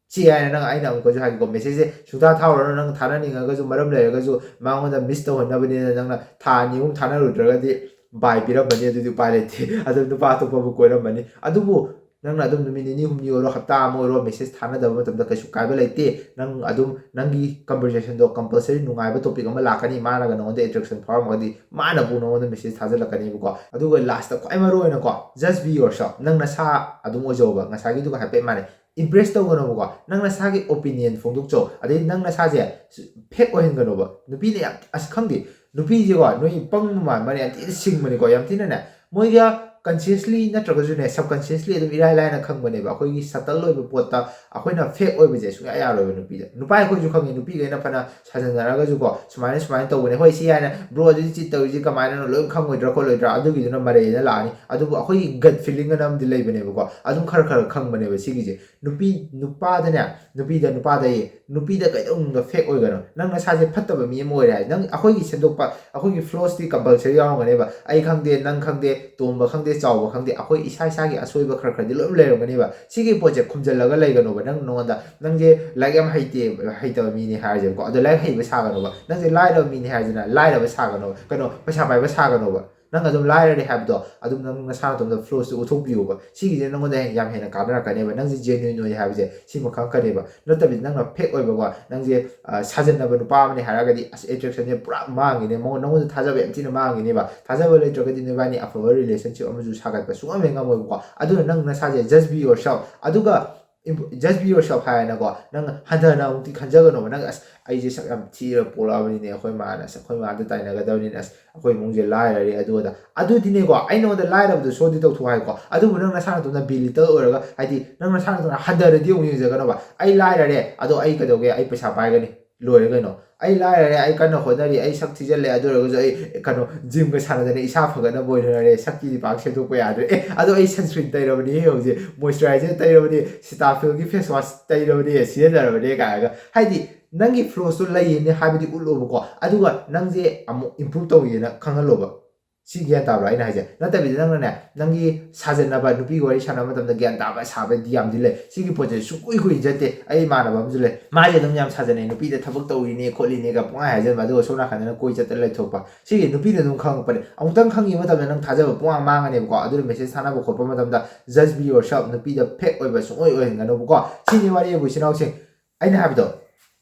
ꯁꯤ ꯍꯥꯏꯅ ꯅꯪ, ꯑꯩꯅ ꯑꯃꯨꯛꯀꯁꯨ ꯍꯥꯏꯒꯦꯀꯣ, messageꯁꯦ ꯁꯨꯡꯊꯥ ꯊꯥꯔꯨꯔꯅꯨ, ꯅꯪ ꯊꯥꯅꯅꯤꯡꯉꯒꯁꯨ, ꯃꯔꯝ ꯂꯩꯔꯒꯁꯨ ꯃꯉꯣꯟꯗ miss ꯇꯧꯍꯟꯅꯕꯅꯤꯅ ꯅꯪꯅ ꯊꯥ ꯑꯅꯤ ꯑꯍꯨꯝ ꯊꯥꯅꯔꯨꯗ꯭ꯔꯒꯗꯤ bye ꯄꯤꯔꯝꯃꯅꯤ, ꯑꯗꯨꯗꯤ ꯎꯄꯥꯏ ꯂꯩꯇꯦ, ꯑꯗꯨꯝ ꯅꯨꯄꯥ ꯑꯇꯣꯞꯄꯕꯨ ꯀꯣꯏꯔꯝꯃꯅꯤ꯫ ꯑꯗꯨꯕꯨ ꯅꯪꯅ ꯑꯗꯨꯝ ꯅꯨꯃꯤꯠ ꯅꯤꯅꯤ ꯍꯨꯝꯅꯤ ꯑꯣꯏꯔꯣ, ꯍꯞꯇꯥ ꯑꯃ ꯑꯣꯏꯔꯣ, message ꯊꯥꯅꯗꯕ ꯃꯇꯝꯗ ꯀꯩꯁꯨ ꯀꯥꯏꯕ ꯂꯩꯇꯦ꯫ ꯅꯪ ꯑꯗꯨꯝ ꯅꯪꯒꯤ conversationꯗꯣ compulsory ꯅꯨꯡꯉꯥꯏꯕ topic ꯑꯃ ꯂꯥꯛꯀꯅꯤ, ꯃꯥꯅꯒ ꯅꯉꯣꯟꯗ attraction ꯐꯥꯎꯔꯝꯃꯒꯗꯤ ꯃꯥꯅꯕꯨ ꯅꯉꯣꯟꯗ message ꯊꯥꯖꯤꯜꯂꯛꯀꯅꯦꯕꯀꯣ꯫ ꯑꯗꯨꯒ lastꯇ ꯈ꯭ꯋꯥꯏ ꯃꯔꯨ ꯑꯣꯏꯅꯀꯣ, just be yourself, ꯅꯪ ꯅꯁꯥ ꯑꯗꯨꯝ ꯑꯣꯏꯖꯧꯕ, ꯉꯁꯥꯏꯒꯤꯗꯨꯒ ꯍꯥꯏꯐꯦꯠ ꯃꯥꯟꯅꯩ꯫ ꯏꯝꯄ꯭ꯔꯦꯁ ꯇꯧꯒꯅꯣꯕꯀꯣ꯫ ꯅꯪ ꯅꯁꯥꯒꯤ ꯑꯣꯄꯤꯅꯤꯌꯟ ꯐꯣꯡꯗꯣꯛꯆꯧ, ꯑꯗꯩ ꯅꯪ ꯅꯁꯥꯁꯦ ꯐꯦꯛ ꯑꯣꯏꯍꯟꯒꯅꯣꯕ꯫ ꯅꯨꯄꯤꯅ ꯌꯥꯝ, ꯑꯁ, ꯈꯪꯗꯦ, ꯅꯨꯄꯤꯁꯦꯀꯣ, ꯅꯣꯏ ꯄꯪꯕ ꯃꯥꯟꯕꯅꯦ, ꯌꯥꯝ ꯊꯤꯅ ꯁꯤꯡꯕꯅꯤꯀꯣ, ꯌꯥꯝ ꯊꯤꯅꯅꯦ꯫ ꯃꯣꯏꯒ ꯀꯟꯁꯤꯌꯁꯂꯤ ꯅꯠꯇ꯭ꯔꯒꯁꯨꯅꯦ, ꯁꯕꯀꯟꯁꯤꯌꯁꯂꯤ ꯑꯗꯨꯝ ꯏꯔꯥꯏ ꯂꯥꯏꯅ ꯈꯪꯕꯅꯦꯕ꯫ ꯑꯩꯈꯣꯏꯒꯤ ꯁꯇꯜ ꯑꯣꯏꯕ ꯄꯣꯠꯇ ꯑꯩꯈꯣꯏꯅ ꯐꯦꯛ ꯑꯣꯏꯕꯁꯦ ꯁꯨꯡꯌꯥ ꯌꯥꯔꯣꯏꯕ ꯅꯨꯄꯤꯗ꯫ ꯅꯨꯄꯥ ꯑꯩꯈꯣꯏꯁꯨ ꯈꯪꯉꯤ, ꯅꯨꯄꯤꯈꯩꯅ ꯐꯅ ꯁꯥꯖꯟꯅꯔꯒꯁꯨꯀꯣ, ꯁꯨꯃꯥꯏꯅ ꯁꯨꯃꯥꯏꯅ ꯇꯧꯕꯅꯦ, ꯍꯣꯏ, ꯁꯤ ꯍꯥꯏꯅ, "ꯕ꯭ꯔꯣ, ꯑꯗꯨꯗꯤ ꯆꯤꯠ ꯇꯧꯔꯤꯁꯤ ꯀꯃꯥꯏꯅꯅꯣ?" ꯂꯣꯏ ꯈꯪꯉꯣꯏꯗ꯭ꯔꯥ ꯈꯣꯠꯂꯣꯏꯗ꯭ꯔꯥ, ꯑꯗꯨꯒꯤꯗꯨꯅ ꯃꯔꯩ ꯑꯅ ꯂꯥꯛꯑꯅꯤ꯫ ꯑꯗꯨꯕꯨ ꯑꯩꯈꯣꯏꯒꯤ ꯒꯠ ꯐꯤꯂꯤꯡ ꯑꯅ ꯑꯃꯗꯤ ꯂꯩꯕꯅꯦꯕꯀꯣ, ꯑꯗꯨꯝ ꯈꯔ ꯈꯔ ꯈꯪꯕꯅꯦꯕ ꯁꯤꯒꯤꯁꯦ꯫ ꯅꯨꯄꯤ, ꯅꯨꯄꯥꯗꯅꯦ, ꯅꯨꯄꯤꯗ, ꯅꯨꯄꯥꯗ ꯌꯦ-, ꯅꯨꯄꯤꯗ ꯀꯩꯗꯧꯅꯨꯡꯗ ꯐꯦꯛ ꯑꯣꯏꯒꯅꯨ꯫ ꯅꯪ ꯅꯁꯥꯁꯦ ꯐꯠꯇꯕ ꯃꯤ ꯑꯃ ꯑꯣꯏꯔꯦ ꯍꯥꯏ, ꯅꯪ, ꯑꯩꯈꯣꯏꯒꯤ ꯁꯦꯝꯗꯣꯛꯄ, ꯑꯩꯈꯣꯏꯒꯤ ꯐ꯭ꯂꯣꯁꯇꯤ ꯀꯝꯄꯜꯁꯔꯤ ꯌꯥꯎꯔꯝꯒꯅꯦꯕ꯫ ꯑꯩ ꯈꯪꯗꯦ, ꯅꯪ ꯈꯪꯗꯦ, ꯇꯣꯝꯕ ꯈꯪꯗꯦ, ꯆꯥꯎꯕ ꯈꯪꯗꯦ, ꯑꯩꯈꯣꯏ ꯏꯁꯥ ꯏꯁꯥꯒꯤ ꯑꯁꯣꯏꯕ ꯈꯔ ꯈꯔꯗꯤ ꯂꯣꯏꯅ ꯂꯩꯔꯝꯒꯅꯦꯕ꯫ ꯁꯤꯒꯤ ꯄꯣꯠꯁꯦ ꯈꯨꯝꯖꯤꯜꯂꯒ ꯂꯩꯒꯅꯣꯕ꯫ ꯅꯪ, ꯅꯉꯣꯟꯗ, "ꯅꯪꯁꯦ ꯂꯥꯏꯔꯤꯛ ꯌꯥꯝ ꯍꯩꯇꯦ, ꯍꯩꯇꯕ ꯃꯤꯅꯦ" ꯍꯥꯏꯔꯁꯦꯕꯀꯣ, ꯑꯗꯣ ꯂꯥꯏꯔꯤꯛ ꯍꯩꯕ ꯁꯥꯒꯅꯣꯕ꯫ "ꯅꯪꯁꯦ ꯂꯥꯏꯔꯕ ꯃꯤꯅꯦ" ꯍꯥꯏꯔꯁꯤꯅ ꯂꯥꯏꯔꯕ ꯁꯥꯒꯅꯣꯕ, ꯀꯩꯅꯣ, ꯄꯩꯁꯥ ꯄꯥꯏꯕ ꯁꯥꯒꯅꯣꯕ꯫ ꯅꯪ ꯑꯗꯨꯝ ꯂꯥꯏꯔꯔꯦ ꯍꯥꯏꯕꯗꯣ ꯑꯗꯨꯝ ꯅꯪ ꯅꯁꯥ ꯅꯇꯣꯝꯇ ꯐ꯭ꯂꯣꯁꯇꯨ ꯎꯠꯊꯣꯛꯄꯤꯌꯣꯕ꯫ ꯁꯤꯒꯤꯁꯦ ꯅꯉꯣꯟꯗ ꯌꯥꯝ ꯍꯦꯟꯅ ꯀꯥꯟꯅꯔꯛꯀꯅꯦꯕ꯫ ꯅꯪꯁꯦ ꯖꯦꯅ꯭ꯌꯨꯟ ꯑꯣꯏ ꯍꯥꯏꯕꯁꯦ ꯁꯤꯃ ꯈꯪꯉꯛꯀꯅꯦꯕ꯫ ꯅꯠꯇꯕꯤꯗ ꯅꯪꯅ ꯐꯦꯛ ꯑꯣꯏꯕꯀꯣ, ꯅꯪꯁꯦ, ꯑ, ꯁꯥꯖꯟꯅꯕ ꯅꯨꯄꯥ ꯑꯃꯅꯦ ꯍꯥꯏꯔꯒꯗꯤ, ꯑꯁ, ꯑꯦꯇ꯭ꯔꯦꯛꯁꯟꯁꯦ ꯄꯨꯔꯥ ꯃꯥꯡꯉꯤꯅꯦ, ꯃꯉꯣꯟ-, ꯅꯉꯣꯟꯗ ꯊꯥꯖꯕ ꯌꯥꯝ ꯊꯤꯅ ꯃꯥꯡꯉꯤꯅꯦꯕ꯫ ꯊꯥꯖꯕ ꯂꯩꯇ꯭ꯔꯒꯗꯤ ꯅꯣꯏꯕꯥꯅꯤ ꯑꯐꯕ ꯔꯤꯂꯦꯁꯟꯁꯤꯞ ꯑꯃꯁꯨ ꯁꯥꯒꯠꯄ ꯁꯨꯡꯉꯝ ꯍꯦꯛ ꯉꯝꯃꯣꯏꯕꯀꯣ꯫ ꯑꯗꯨꯅ ꯅꯪ ꯅꯁꯥꯁꯦ just be yourself꯫ ꯑꯗꯨꯒ imp-, just be yourself ꯍꯥꯏꯔꯦꯅꯀꯣ, ꯅꯪ ꯍꯟꯊꯅ ꯑꯃꯨꯛꯇꯤ ꯈꯟꯖꯒꯅꯣꯕ꯫ ꯅꯪ, "ꯑꯁ, ꯑꯩꯁꯦ ꯁꯛ ꯌꯥꯝ ꯊꯤꯔ ꯄꯣꯛꯂꯛꯑꯕꯅꯤꯅꯦ, ꯑꯩꯈꯣꯏ ꯃꯥꯅ, ꯑꯁ, ꯑꯩꯈꯣꯏ ꯃꯥꯗ ꯇꯥꯏꯅꯒꯗꯕꯅꯤꯅ, ꯑꯁ, ꯑꯩꯈꯣꯏ ꯏꯃꯨꯡꯁꯦ ꯂꯥꯏꯔꯔꯦ", ꯑꯗꯨ ꯑꯗꯥ꯫ ꯑꯗꯨꯗꯤꯅꯦꯀꯣ, ꯑꯩ ꯅꯉꯣꯟꯗ ꯂꯥꯏꯔꯕꯗꯣ ꯁꯣꯗꯤ ꯇꯧꯊꯣꯛ ꯍꯥꯏꯀꯣ꯫ ꯑꯗꯨꯕꯨ ꯅꯪ ꯅꯁꯥ ꯅꯇꯣꯝꯇ ꯕꯤꯂꯤꯇꯜ ꯑꯣꯏꯔꯒ, ꯍꯥꯏꯗꯤ, ꯅꯪ ꯅꯁꯥ ꯅꯇꯣꯝꯇ ꯍꯟꯊꯔꯗꯤ ꯑꯃꯨꯛ ꯌꯦꯡꯖꯒꯅꯣꯕ꯫ "ꯑꯩ ꯂꯥꯏꯔꯔꯦ, ꯑꯗꯣ ꯑꯩ ꯀꯩꯗꯧꯒꯦ? ꯑꯩ ꯄꯩꯁꯥ ꯄꯥꯏꯒꯅꯤ꯫ ꯂꯣꯏꯔꯦ ꯀꯩꯅꯣ꯫ ꯑꯩ ꯂꯥꯏꯔꯔꯦ, ꯑꯩ ꯀꯟꯅ ꯍꯣꯠꯅꯔꯤ, ꯑꯩ ꯁꯛ ꯊꯤꯖꯤꯜꯂꯦ, ꯑꯗꯨ ꯑꯣꯏꯔꯒꯁꯨ ꯑꯩ, ꯀꯩꯅꯣ, ꯖꯤꯝꯒ ꯁꯥꯟꯅꯗꯅ ꯏꯁꯥ ꯐꯒꯠꯅꯕ ꯑꯣꯏꯅ ꯍꯣꯠꯅꯔꯦ, ꯁꯛꯇꯤꯗꯤ ꯄꯥꯛ ꯁꯦꯝꯗꯣꯛꯄ ꯌꯥꯗ꯭ꯔꯦ꯫ ꯑꯦ, ꯑꯗꯣ ꯑꯩ sunscreen ꯇꯩꯔꯕꯅꯤ ꯍꯧꯖꯤꯛ, moisturizer ꯇꯩꯔꯕꯅꯤ, Cetaphilꯒꯤ face wash ꯇꯩꯔꯕꯅꯤ, ꯁꯤꯖꯤꯟꯅꯔꯕꯅꯤ" ꯀꯥꯏꯅꯒ꯫ ꯍꯥꯏꯗꯤ, ꯅꯪꯒꯤ ꯐ꯭ꯂꯣꯁꯇꯣ ꯂꯩꯌꯦꯅꯦ ꯍꯥꯏꯕꯗꯤ ꯎꯠꯂꯣꯕꯀꯣ, ꯑꯗꯨꯒ ꯅꯪꯁꯦ ꯑꯃꯨꯛ ꯏꯝꯄ꯭ꯔꯨꯞ ꯇꯧꯋꯦꯅ ꯈꯪꯍꯜꯂꯣꯕ꯫ ꯁꯤ ꯒ꯭ꯌꯥꯟ ꯇꯥꯕ꯭ꯔꯥ ꯑꯩꯅ ꯍꯥꯏꯁꯦ? ꯅꯠꯇꯕꯤꯗ ꯅꯪꯅꯅꯦ, ꯅꯪꯒꯤ ꯁꯥꯖꯟꯅꯕ ꯅꯨꯄꯤꯒ ꯋꯥꯔꯤ ꯁꯥꯟꯅꯕ ꯃꯇꯝꯗ ꯒ꯭ꯌꯥꯟ ꯇꯥꯕ ꯁꯥꯕꯗꯤ ꯌꯥꯝꯗꯤ ꯂꯩ꯫ ꯁꯤꯒꯤ ꯄꯣꯠꯁꯦ ꯁꯨꯡꯀꯨꯏ ꯀꯨꯏ ꯆꯠꯇꯦ꯫ ꯑꯩ ꯏꯃꯥꯟꯅꯕ ꯑꯃꯁꯨ ꯂꯩ, ꯃꯥꯁꯦ ꯑꯗꯨꯝ ꯌꯥꯝ ꯁꯥꯖꯟꯅꯩ, ꯅꯨꯄꯤꯗ ꯊꯕꯛ ꯇꯧꯔꯤꯅꯦ ꯈꯣꯠꯂꯤꯅꯦꯒ ꯄꯨꯡꯍꯥꯏ ꯍꯥꯏꯖꯟꯕ, ꯑꯗꯨꯒ ꯁꯣꯝ ꯅꯥꯀꯟꯗꯅ ꯀꯣꯏ ꯆꯠꯇꯅ ꯂꯩꯊꯣꯛꯄ꯫ ꯁꯤꯒꯤ ꯅꯨꯄꯤꯅ ꯑꯗꯨꯝ ꯈꯪꯉꯛꯄꯅꯦ꯫ ꯑꯃꯨꯛꯇꯪ ꯈꯪꯉꯤ ꯃꯇꯝꯗ ꯅꯪ ꯊꯥꯖꯕ ꯄꯨꯡꯃꯥꯡ ꯃꯥꯡꯉꯅꯦꯕꯀꯣ꯫ ꯑꯗꯨꯅ ꯃꯦꯁꯦꯖ ꯊꯥꯅꯕ ꯈꯣꯠꯄ ꯃꯇꯝꯗ just be yourself, ꯅꯨꯄꯤꯗ ꯐꯦꯛ ꯑꯣꯏꯕ ꯁꯨꯡꯑꯣꯏ ꯑꯣꯏꯍꯟꯒꯅꯨꯕꯀꯣ꯫ ꯁꯤꯅꯤ ꯋꯥꯔꯤꯕꯨ, ꯏꯆꯤꯟ ꯏꯅꯥꯎꯁꯤꯡ꯫ ꯑꯩꯅ ꯍꯥꯏꯕꯗꯣ,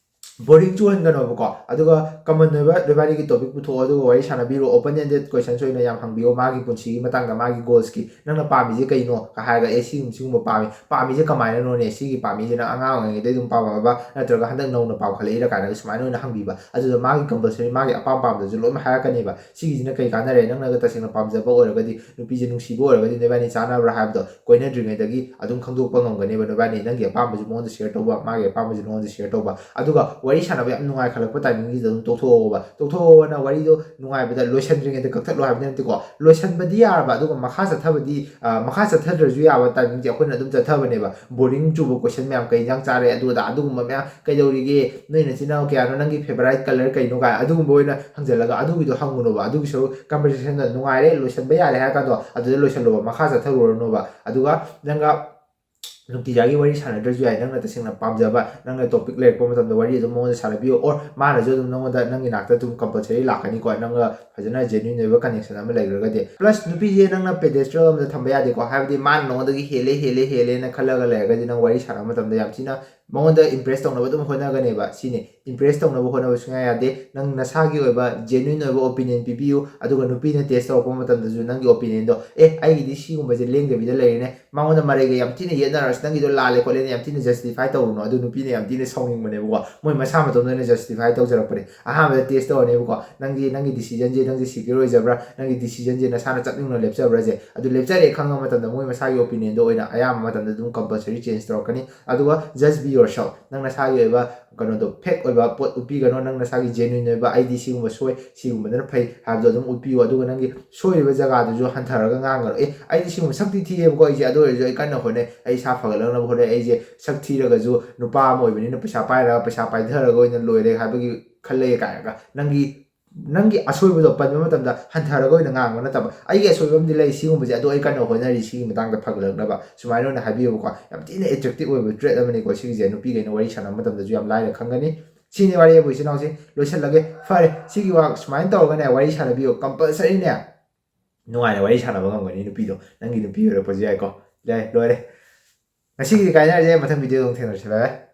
ꯕꯣꯔꯤꯡ ꯆꯨꯍꯟꯒꯅꯣꯕꯀꯣ꯫ ꯑꯗꯨꯒ ꯀꯃꯟ ꯑꯣꯏꯕ ꯅꯣꯏꯕꯥꯅꯤꯒꯤ ꯇꯣꯄꯤꯛ ꯄꯨꯊꯣꯛꯑꯣ, ꯑꯗꯨꯒ ꯋꯥꯔꯤ ꯁꯥꯟꯅꯕꯤꯔꯣ꯫ ꯑꯣꯄꯟ ꯑꯦꯟꯗꯦꯠ ꯀꯣꯏꯁꯟꯁ ꯑꯣꯏꯅ ꯌꯥꯝ ꯍꯪꯕꯤꯌꯣ, ꯃꯥꯒꯤ ꯄꯨꯟꯁꯤꯒꯤ ꯃꯇꯥꯡꯗ, ꯃꯥꯒꯤ ꯒꯣꯜꯁꯀꯤ, ꯅꯪꯅ ꯄꯥꯝꯃꯤꯁꯦ ꯀꯩꯅꯣ ꯀ ꯍꯥꯏꯔꯒ, ꯑꯦ, ꯁꯤꯒꯨꯝꯕ ꯁꯤꯒꯨꯝꯕ ꯄꯥꯝꯃꯤ, ꯄꯥꯝꯃꯤꯁꯦ ꯀꯃꯥꯏꯅꯅꯣꯅꯦ? ꯁꯤꯒꯤ ꯄꯥꯝꯃꯤꯁꯦ ꯅꯪ ꯑꯉꯥꯡ ꯑꯣꯏꯔꯤꯉꯩꯗꯩ ꯑꯗꯨꯝ ꯄꯥꯝꯃꯛꯑꯕ, ꯅꯠꯇ꯭ꯔꯒ ꯍꯟꯗꯛ ꯅꯧꯅ ꯄꯥꯝꯈꯠꯂꯛꯏꯔ ꯀꯥꯏꯅꯒ ꯁꯨꯃꯥꯏꯅ ꯑꯣꯏꯅ ꯍꯪꯕꯤꯕ꯫ ꯑꯗꯨꯗ ꯃꯥꯒꯤ ꯀꯝꯄꯜꯁꯔꯤ ꯃꯥꯒꯤ ꯑꯄꯥꯝ ꯄꯥꯝꯗꯁꯨ ꯂꯣꯏꯅꯃꯛ ꯍꯥꯏꯔꯛꯀꯅꯦꯕ꯫ ꯁꯤꯒꯤꯁꯤꯅ ꯀꯩ ꯀꯥꯟꯅꯔꯦ? ꯅꯪꯅꯒ ꯇꯁꯦꯡꯅ ꯄꯥꯝꯖꯕ ꯑꯣꯏꯔꯒꯗꯤ, ꯅꯨꯄꯤꯁꯦ ꯅꯨꯡꯁꯤꯕ ꯑꯣꯏꯔꯒꯗꯤ, ꯅꯣꯏꯕꯥꯅꯤ ꯆꯥꯟꯅꯕ꯭ꯔꯥ ꯍꯥꯏꯕꯗꯣ ꯀꯣꯏꯅꯗ꯭ꯔꯤꯉꯩꯗꯒꯤ ꯑꯗꯨꯝ ꯈꯪꯗꯣꯛꯄ ꯉꯝꯒꯅꯦꯕ꯫ ꯅꯣꯏꯕꯥꯅꯤ, ꯅꯪꯒꯤ ꯑꯄꯥꯝꯕꯁꯨ ꯃꯉꯣꯟꯗ ꯁꯤꯌꯔ ꯇꯧꯕ, ꯃꯥꯒꯤ ꯑꯄꯥꯝꯕꯁꯨ ꯅꯉꯣꯟꯗ ꯁꯤꯌꯔ ꯇꯧꯕ꯫ ꯑꯗꯨꯒ ꯋꯥꯔꯤ ꯁꯥꯟꯅꯕ ꯌꯥꯝ ꯅꯨꯡꯉꯥꯏꯈꯠꯂꯛꯄ ꯇꯥꯏꯃꯤꯡꯁꯤꯗ ꯑꯗꯨꯝ ꯇꯣꯛꯊꯣꯛꯑꯣꯕ꯫ ꯇꯣꯛꯊꯣꯛꯑꯣꯅ ꯋꯥꯔꯤꯗꯣ ꯅꯨꯡꯉꯥꯏꯕꯗ ꯂꯣꯏꯁꯟꯗ꯭ꯔꯤꯉꯩꯗ ꯀꯛꯊꯠꯂꯣ ꯍꯥꯏꯕꯗꯤ ꯅꯠꯇꯦꯀꯣ꯫ ꯂꯣꯏꯁꯟꯕꯗꯤ ꯌꯥꯔꯕ, ꯑꯗꯨꯒ ꯃꯈꯥ ꯆꯠꯊꯕꯗꯤ, ꯑ, ꯃꯈꯥ ꯆꯠꯊꯗ꯭ꯔꯁꯨ ꯌꯥꯕ ꯇꯥꯏꯃꯤꯡꯁꯦ ꯑꯩꯈꯣꯏꯅ ꯑꯗꯨꯝ ꯆꯠꯊꯕꯅꯦꯕ꯫ ꯕꯣꯔꯤꯡ ꯆꯨꯕ ꯀꯣꯏꯁꯟ ꯃꯌꯥꯝ, "ꯀꯩ ꯏꯟꯖꯥꯡ ꯆꯥꯔꯦ?" ꯑꯗꯨ ꯑꯗꯥ, ꯑꯗꯨꯒꯨꯝꯕ ꯃꯌꯥꯝ, "ꯀꯩꯗꯧꯔꯤꯒꯦ? ꯅꯣꯏ ꯅꯆꯤꯟ ꯅꯅꯥꯎ ꯀꯌꯥꯅꯣ? ꯅꯪꯒꯤ ꯐꯦꯚꯣꯔꯥꯏꯠ ꯀꯂꯔ ꯀꯩꯅꯣ?" ꯀꯥꯏ ꯑꯗꯨꯒꯨꯝꯕ ꯑꯣꯏꯅ ꯍꯪꯖꯜꯂꯒ ꯑꯗꯨꯒꯤꯗꯣ ꯍꯪꯉꯨꯅꯣꯕ꯫ ꯑꯗꯨꯒꯤ ꯁꯔꯨꯛ ꯀꯟꯚꯔꯁꯦꯁꯟꯗ ꯅꯨꯡꯉꯥꯏꯔꯦ, ꯂꯣꯏꯁꯟꯕ ꯌꯥꯔꯦ ꯍꯥꯏꯔ ꯀꯥꯟꯗꯣ ꯑꯗꯨꯗ ꯂꯣꯏꯁꯜꯂꯣꯕ, ꯃꯈꯥ ꯆꯠꯊꯔꯨꯔꯅꯣꯕ꯫ ꯑꯗꯨꯒ ꯅꯪꯒ ꯅꯨꯡꯇꯤꯖꯥꯒꯤ ꯋꯥꯔꯤ ꯁꯥꯟꯅꯗ꯭ꯔꯁꯨ ꯌꯥꯏ, ꯅꯪꯅ ꯇꯁꯦꯡꯅ ꯄꯥꯝꯖꯕ, ꯅꯪꯅ ꯇꯣꯄꯤꯛ ꯂꯩꯔꯛꯄ ꯃꯇꯝꯗ ꯋꯥꯔꯤ ꯑꯗꯨꯝ ꯃꯉꯣꯟꯗ ꯁꯥꯟꯅꯕꯤꯌꯣ, or ꯃꯥꯅꯁꯨ ꯑꯗꯨꯝ ꯅꯉꯣꯟꯗ, ꯅꯪꯒꯤ ꯅꯥꯛꯇ ꯑꯗꯨꯝ ꯀꯝꯄꯜꯁꯔꯤ ꯂꯥꯛꯀꯅꯤꯀꯣ, ꯅꯪꯒ ꯐꯖꯅ ꯖꯦꯅ꯭ꯌꯨꯟ ꯑꯣꯏꯕ ꯀꯅꯦꯛꯁꯟ ꯑꯃ ꯂꯩꯈ꯭ꯔꯒꯗꯤ꯫ ꯄ꯭ꯂꯁ ꯅꯨꯄꯤꯁꯦ ꯅꯪꯅ ꯄꯦꯗꯦꯁꯇ꯭ꯔꯦꯜ ꯑꯃꯗ ꯊꯝꯕ ꯌꯥꯗꯦꯀꯣ, ꯍꯥꯏꯕꯗꯤ ꯃꯥꯅ ꯅꯉꯣꯟꯗꯒꯤ ꯍꯦꯜꯂꯦ, ꯍꯦꯜꯂꯦ, ꯍꯦꯜꯂꯦꯅ ꯈꯜꯂꯒ ꯂꯩꯔꯒꯗꯤ ꯅꯪ ꯋꯥꯔꯤ ꯁꯥꯟꯅꯕ ꯃꯇꯝꯗ ꯌꯥꯝ ꯊꯤꯅ ꯃꯉꯣꯟꯗ ꯏꯝꯄ꯭ꯔꯦꯁ ꯇꯧꯅꯕ ꯑꯗꯨꯝ ꯍꯣꯠꯅꯒꯅꯦꯕ꯫ ꯁꯤꯅꯤ, ꯏꯝꯄ꯭ꯔꯦꯁ ꯇꯧꯅꯕ ꯍꯣꯠꯅꯕ ꯁꯨꯡꯌꯥ ꯌꯥꯗꯦ꯫ ꯅꯪ ꯅꯁꯥꯒꯤ ꯑꯣꯏꯕ ꯖꯦꯅ꯭ꯌꯨꯟ ꯑꯣꯏꯕ ꯑꯣꯄꯤꯅꯤꯌꯟ ꯄꯤꯕꯤꯌꯨ, ꯑꯗꯨꯒ ꯅꯨꯄꯤꯅ ꯇꯦꯁ ꯇꯧꯔꯛꯄ ꯃꯇꯝꯗꯁꯨ ꯅꯪꯒꯤ ꯑꯣꯄꯤꯅꯤꯌꯟꯗꯣ, "ꯑꯦ, ꯑꯩꯒꯤꯗꯤ ꯁꯤꯒꯨꯝꯕꯁꯦ ꯂꯦꯡꯗꯕꯤꯗ ꯂꯩꯔꯦꯅꯦ, ꯃꯉꯣꯟꯗ ꯃꯔꯩꯒ ꯌꯥꯝ ꯊꯤꯅ ꯌꯦꯠꯅꯔꯁꯨ ꯅꯪꯒꯤꯗꯣ ꯂꯥꯜꯂꯦ ꯈꯣꯠꯂꯦꯅ" ꯌꯥꯝ ꯊꯤꯅ ꯖꯁꯇꯤꯐꯥꯏ ꯇꯧꯔꯨꯅꯨ꯫ ꯑꯗꯨ ꯅꯨꯄꯤꯅ ꯌꯥꯝ ꯊꯤꯅ ꯁꯥꯎꯅꯤꯡꯕꯅꯦꯕꯀꯣ꯫ ꯃꯣꯏ ꯃꯁꯥ ꯃꯇꯣꯝꯗ ꯑꯣꯏꯅ ꯖꯁꯇꯤꯐꯥꯏ ꯇꯧꯖꯔꯛꯄꯅꯦ꯫ ꯑꯍꯥꯟꯕꯗ ꯇꯦꯁ ꯇꯧꯔꯅꯦꯕꯀꯣ, ꯅꯪꯒꯤ, ꯅꯪꯒꯤ ꯗꯤꯁꯤꯖꯟꯁꯦ, ꯅꯪꯁꯦ ꯁꯤꯀ꯭ꯌꯣꯔ ꯑꯣꯏꯖꯕ꯭ꯔꯥ, ꯅꯪꯒꯤ ꯗꯤꯁꯤꯖꯟꯁꯦ ꯅꯁꯥꯅ ꯆꯠꯅꯤꯡꯅ ꯂꯦꯞꯆꯕ꯭ꯔꯥꯁꯦ꯫ ꯑꯗꯨ ꯂꯦꯞꯆꯔꯦ ꯈꯪꯉ ꯃꯇꯝꯗ ꯃꯣꯏ ꯃꯁꯥꯒꯤ ꯑꯣꯄꯤꯅꯤꯌꯟꯗꯣ ꯑꯣꯏꯅ ꯑꯌꯥꯝꯕ ꯃꯇꯝꯗ ꯑꯗꯨꯝ ꯀꯝꯄꯜꯁꯔꯤ ꯆꯦꯟꯖ ꯇꯧꯔꯛꯀꯅꯤ꯫ ꯑꯗꯨꯒ just be yourself, ꯅꯪ ꯅꯁꯥꯒꯤ ꯑꯣꯏꯕ ꯀꯩꯅꯣꯗꯣ, ꯐꯦꯛ ꯑꯣꯏꯕ ꯄꯣꯠ ꯎꯠꯄꯤꯒꯅꯣ꯫ ꯅꯪ ꯅꯁꯥꯒꯤ ꯖꯦꯅ꯭ꯌꯨꯟ ꯑꯣꯏꯕ, "ꯑꯩꯗꯤ ꯁꯤꯒꯨꯝꯕ ꯁꯣꯏ, ꯁꯤꯒꯨꯝꯕꯗꯅ ꯐꯩ" ꯍꯥꯏꯕꯗꯣ ꯑꯗꯨꯝ ꯎꯠꯄꯤꯌꯨ꯫ ꯑꯗꯨꯒ ꯅꯪꯒꯤ ꯁꯣꯏꯔꯤꯕ ꯖꯒꯥꯗꯨꯁꯨ ꯍꯟꯊꯔꯒ ꯉꯥꯡꯒꯅꯨ꯫ "ꯑꯦ, ꯑꯩꯗꯤ ꯁꯤꯒꯨꯝꯕ ꯁꯛꯇꯤ ꯊꯤꯌꯦꯕꯀꯣ, ꯑꯩꯁꯦ, ꯑꯗꯨ ꯑꯣꯏꯔꯁꯨ ꯑꯩ ꯀꯟꯅ ꯍꯣꯠꯅꯩ, ꯑꯩ ꯏꯁꯥ ꯐꯒꯠꯂꯛꯅꯕ ꯍꯣꯠꯅꯩ, ꯑꯩꯁꯦ ꯁꯛ ꯊꯤꯔꯒꯁꯨ ꯅꯨꯄꯥ ꯑꯃ ꯑꯣꯏꯕꯅꯤꯅ ꯄꯩꯁꯥ ꯄꯥꯏꯔꯒ ꯄꯩꯁꯥ ꯄꯥꯏꯊꯔꯒ ꯑꯣꯏꯅ ꯂꯣꯏꯔꯦ ꯍꯥꯏꯕꯒꯤ ꯈꯜꯂꯦ" ꯀꯥꯏꯅꯒ ꯅꯪꯒꯤ, ꯅꯪꯒꯤ ꯑꯁꯣꯏꯕꯗꯣ ꯄꯟꯕ ꯃꯇꯝꯗ ꯍꯟꯊꯔꯒ ꯑꯣꯏꯅ ꯉꯥꯡꯕ ꯅꯠꯇꯕ, "ꯑꯩꯒꯤ ꯑꯁꯣꯏꯕ ꯑꯃꯗꯤ ꯂꯩ ꯁꯤꯒꯨꯝꯕꯁꯦ, ꯑꯗꯣ ꯑꯩ ꯀꯟꯅ ꯍꯣꯠꯅꯔꯤ ꯁꯤꯒꯤ ꯃꯇꯥꯡꯗ ꯐꯒꯠꯂꯛꯅꯕ", ꯁꯨꯃꯥꯏꯅ ꯑꯣꯏꯅ ꯍꯥꯏꯕꯤꯌꯨꯕꯀꯣ꯫ ꯌꯥꯝ ꯊꯤꯅ ꯑꯦꯇ꯭ꯔꯦꯛꯇꯤꯞ ꯑꯣꯏꯕ ꯇ꯭ꯔꯦꯠ ꯑꯃꯅꯤꯀꯣ ꯁꯤꯒꯤꯁꯦ, ꯅꯨꯄꯤꯈꯩꯅ ꯋꯥꯔꯤ ꯁꯥꯟꯅꯕ ꯃꯇꯝꯗꯁꯨ ꯌꯥꯝ ꯂꯥꯏꯅ ꯈꯪꯒꯅꯤ꯫ ꯁꯤꯅꯤ ꯋꯥꯔꯤ ꯑꯩꯕꯨ ꯏꯆꯤꯟ ꯏꯅꯥꯎꯁꯤ ꯂꯣꯏꯁꯤꯜꯂꯒꯦ꯫ ꯐꯔꯦ, ꯁꯤꯒꯤ ꯋꯥ ꯁꯨꯃꯥꯏꯅ ꯇꯧꯔꯒꯅꯦ ꯋꯥꯔꯤ ꯁꯥꯟꯅꯕꯤꯌꯨ, ꯀꯝꯄꯜꯁꯔꯤꯅꯦ ꯅꯨꯡꯉꯥꯏꯅ ꯋꯥꯔꯤ ꯁꯥꯟꯅꯕ ꯉꯝꯒꯅꯤ ꯅꯨꯄꯤꯗꯣ, ꯅꯪꯒꯤ ꯅꯨꯄꯤ ꯑꯣꯏꯔꯛꯄꯁꯨ ꯌꯥꯏꯀꯣ꯫ ꯌꯥꯏ, ꯂꯣꯏꯔꯦ꯫ ꯉꯁꯤꯒꯤꯗꯤ ꯀꯥꯏꯅꯔꯁꯦ, ꯃꯊꯪ ꯚꯤꯗꯤꯑꯣꯗ ꯑꯃꯨꯛ ꯊꯦꯡꯅꯔꯁꯦ, ꯕꯥꯏ ꯕꯥꯏ꯫